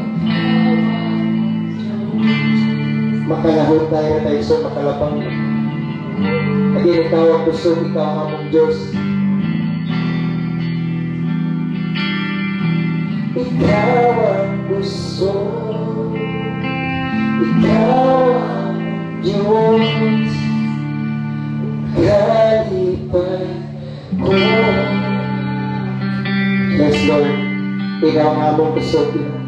Makalahot tayo tayo sa makalapang. Again, ikaw ang gusto, ikaw ang among Diyos. Ikaw ang gusto, ikaw ang Diyos, kalipay ko. Yes, Lord, ikaw ang among gusto, Ginoo.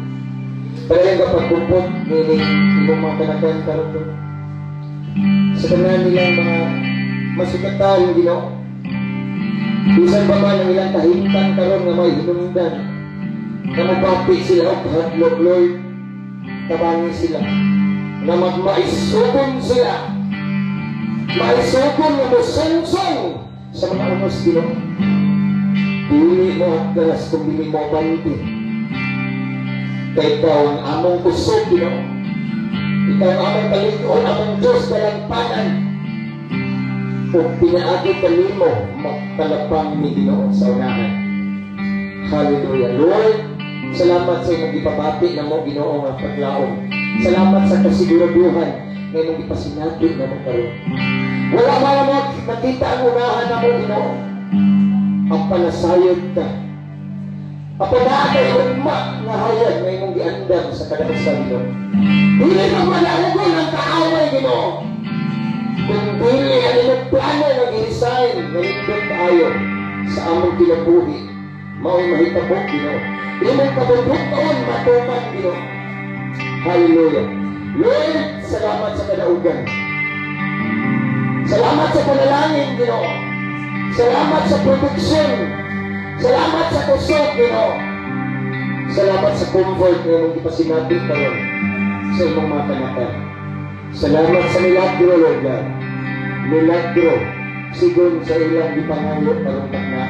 Padayon ka pagkumpot nining imong mga kanakan karon, Lord. Sa tanan nilang mga masugatan, Ginoo. Bisan pa man ang ilang kahimtang karon nga may hinungdan, nga mobati sila og hadlok, Lord, tabangi sila, nga magmaisugon sila, maisugon nga mosungsong sa mga unos, Ginoo. Dili mo atras kung dili mo abanti. Kay ikaw ang among kusog, Ginoo. Ikaw ang among kalig-on, among Diyos, kalampanan. Kung pinaagi kanimo, magkalapang ni Ginoo sa unahan. Hallelujah. Lord, salamat sa imong gipabati namo, Ginoo, nga paglaom. Salamat sa kasiguraduhan nga imong gipasinati namo karon. Wala man mo nakita ang unahan namo, Ginoo. Ang panasayod ka. Apan naa kay ugma nga hayag nga imong giandam sa kada usa, Ginoo. Dili ka manahugon ang kaaway, Ginoo. Kung dili ang imong plano nga gi-design nga nindot kaayo sa among kinabuhi, mao'y mahitabo, Ginoo. Imong kabubut-on matuman, Ginoo. Hallelujah. Lord, salamat sa kadaugan. Salamat sa panalangin, Ginoo. Salamat sa proteksyon. Salamat sa kusog, Ginoo. Salamat sa comfort nga imong gipasinati karon sa imong mga kanakan. Salamat sa milagro, Lord God. Milagro sigon sa ilang gipangayo karong takna,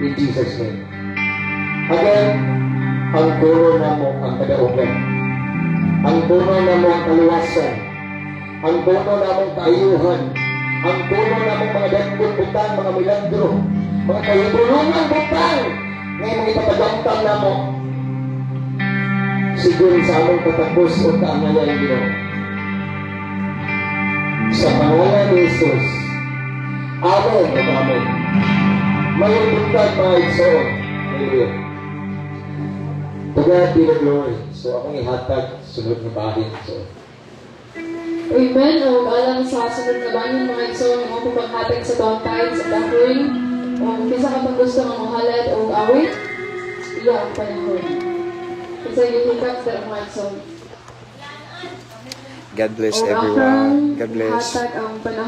in Jesus' name. Again, ang puno namo ang kadaugan. Ang puno namo ang kaluwasan. Ang puno namo ang kaayuhan. Ang puno namo mga dagbon butang, mga milagro, mga kahibulungan butang nga imong ipapagamtang namo sigon sa among katapos o kaangayan, Ginoo. Sa pangalan ni Jesus. Amen ug amen. Mayong buntag, mga igsoon. Hallelujah. To God be the glory. So akong ihatag sunod nga bahin. So Amen. O alang sa sunod nga bahin, mga igsoon, mo po paghatag sa tuwang tithes at offering. O kinsa ka pang gusto nga mohalad o awit, iya ang panahon. Kasi gihikap sa mga igsoon. God bless O everyone. akong God bless. ihatag ang panahon.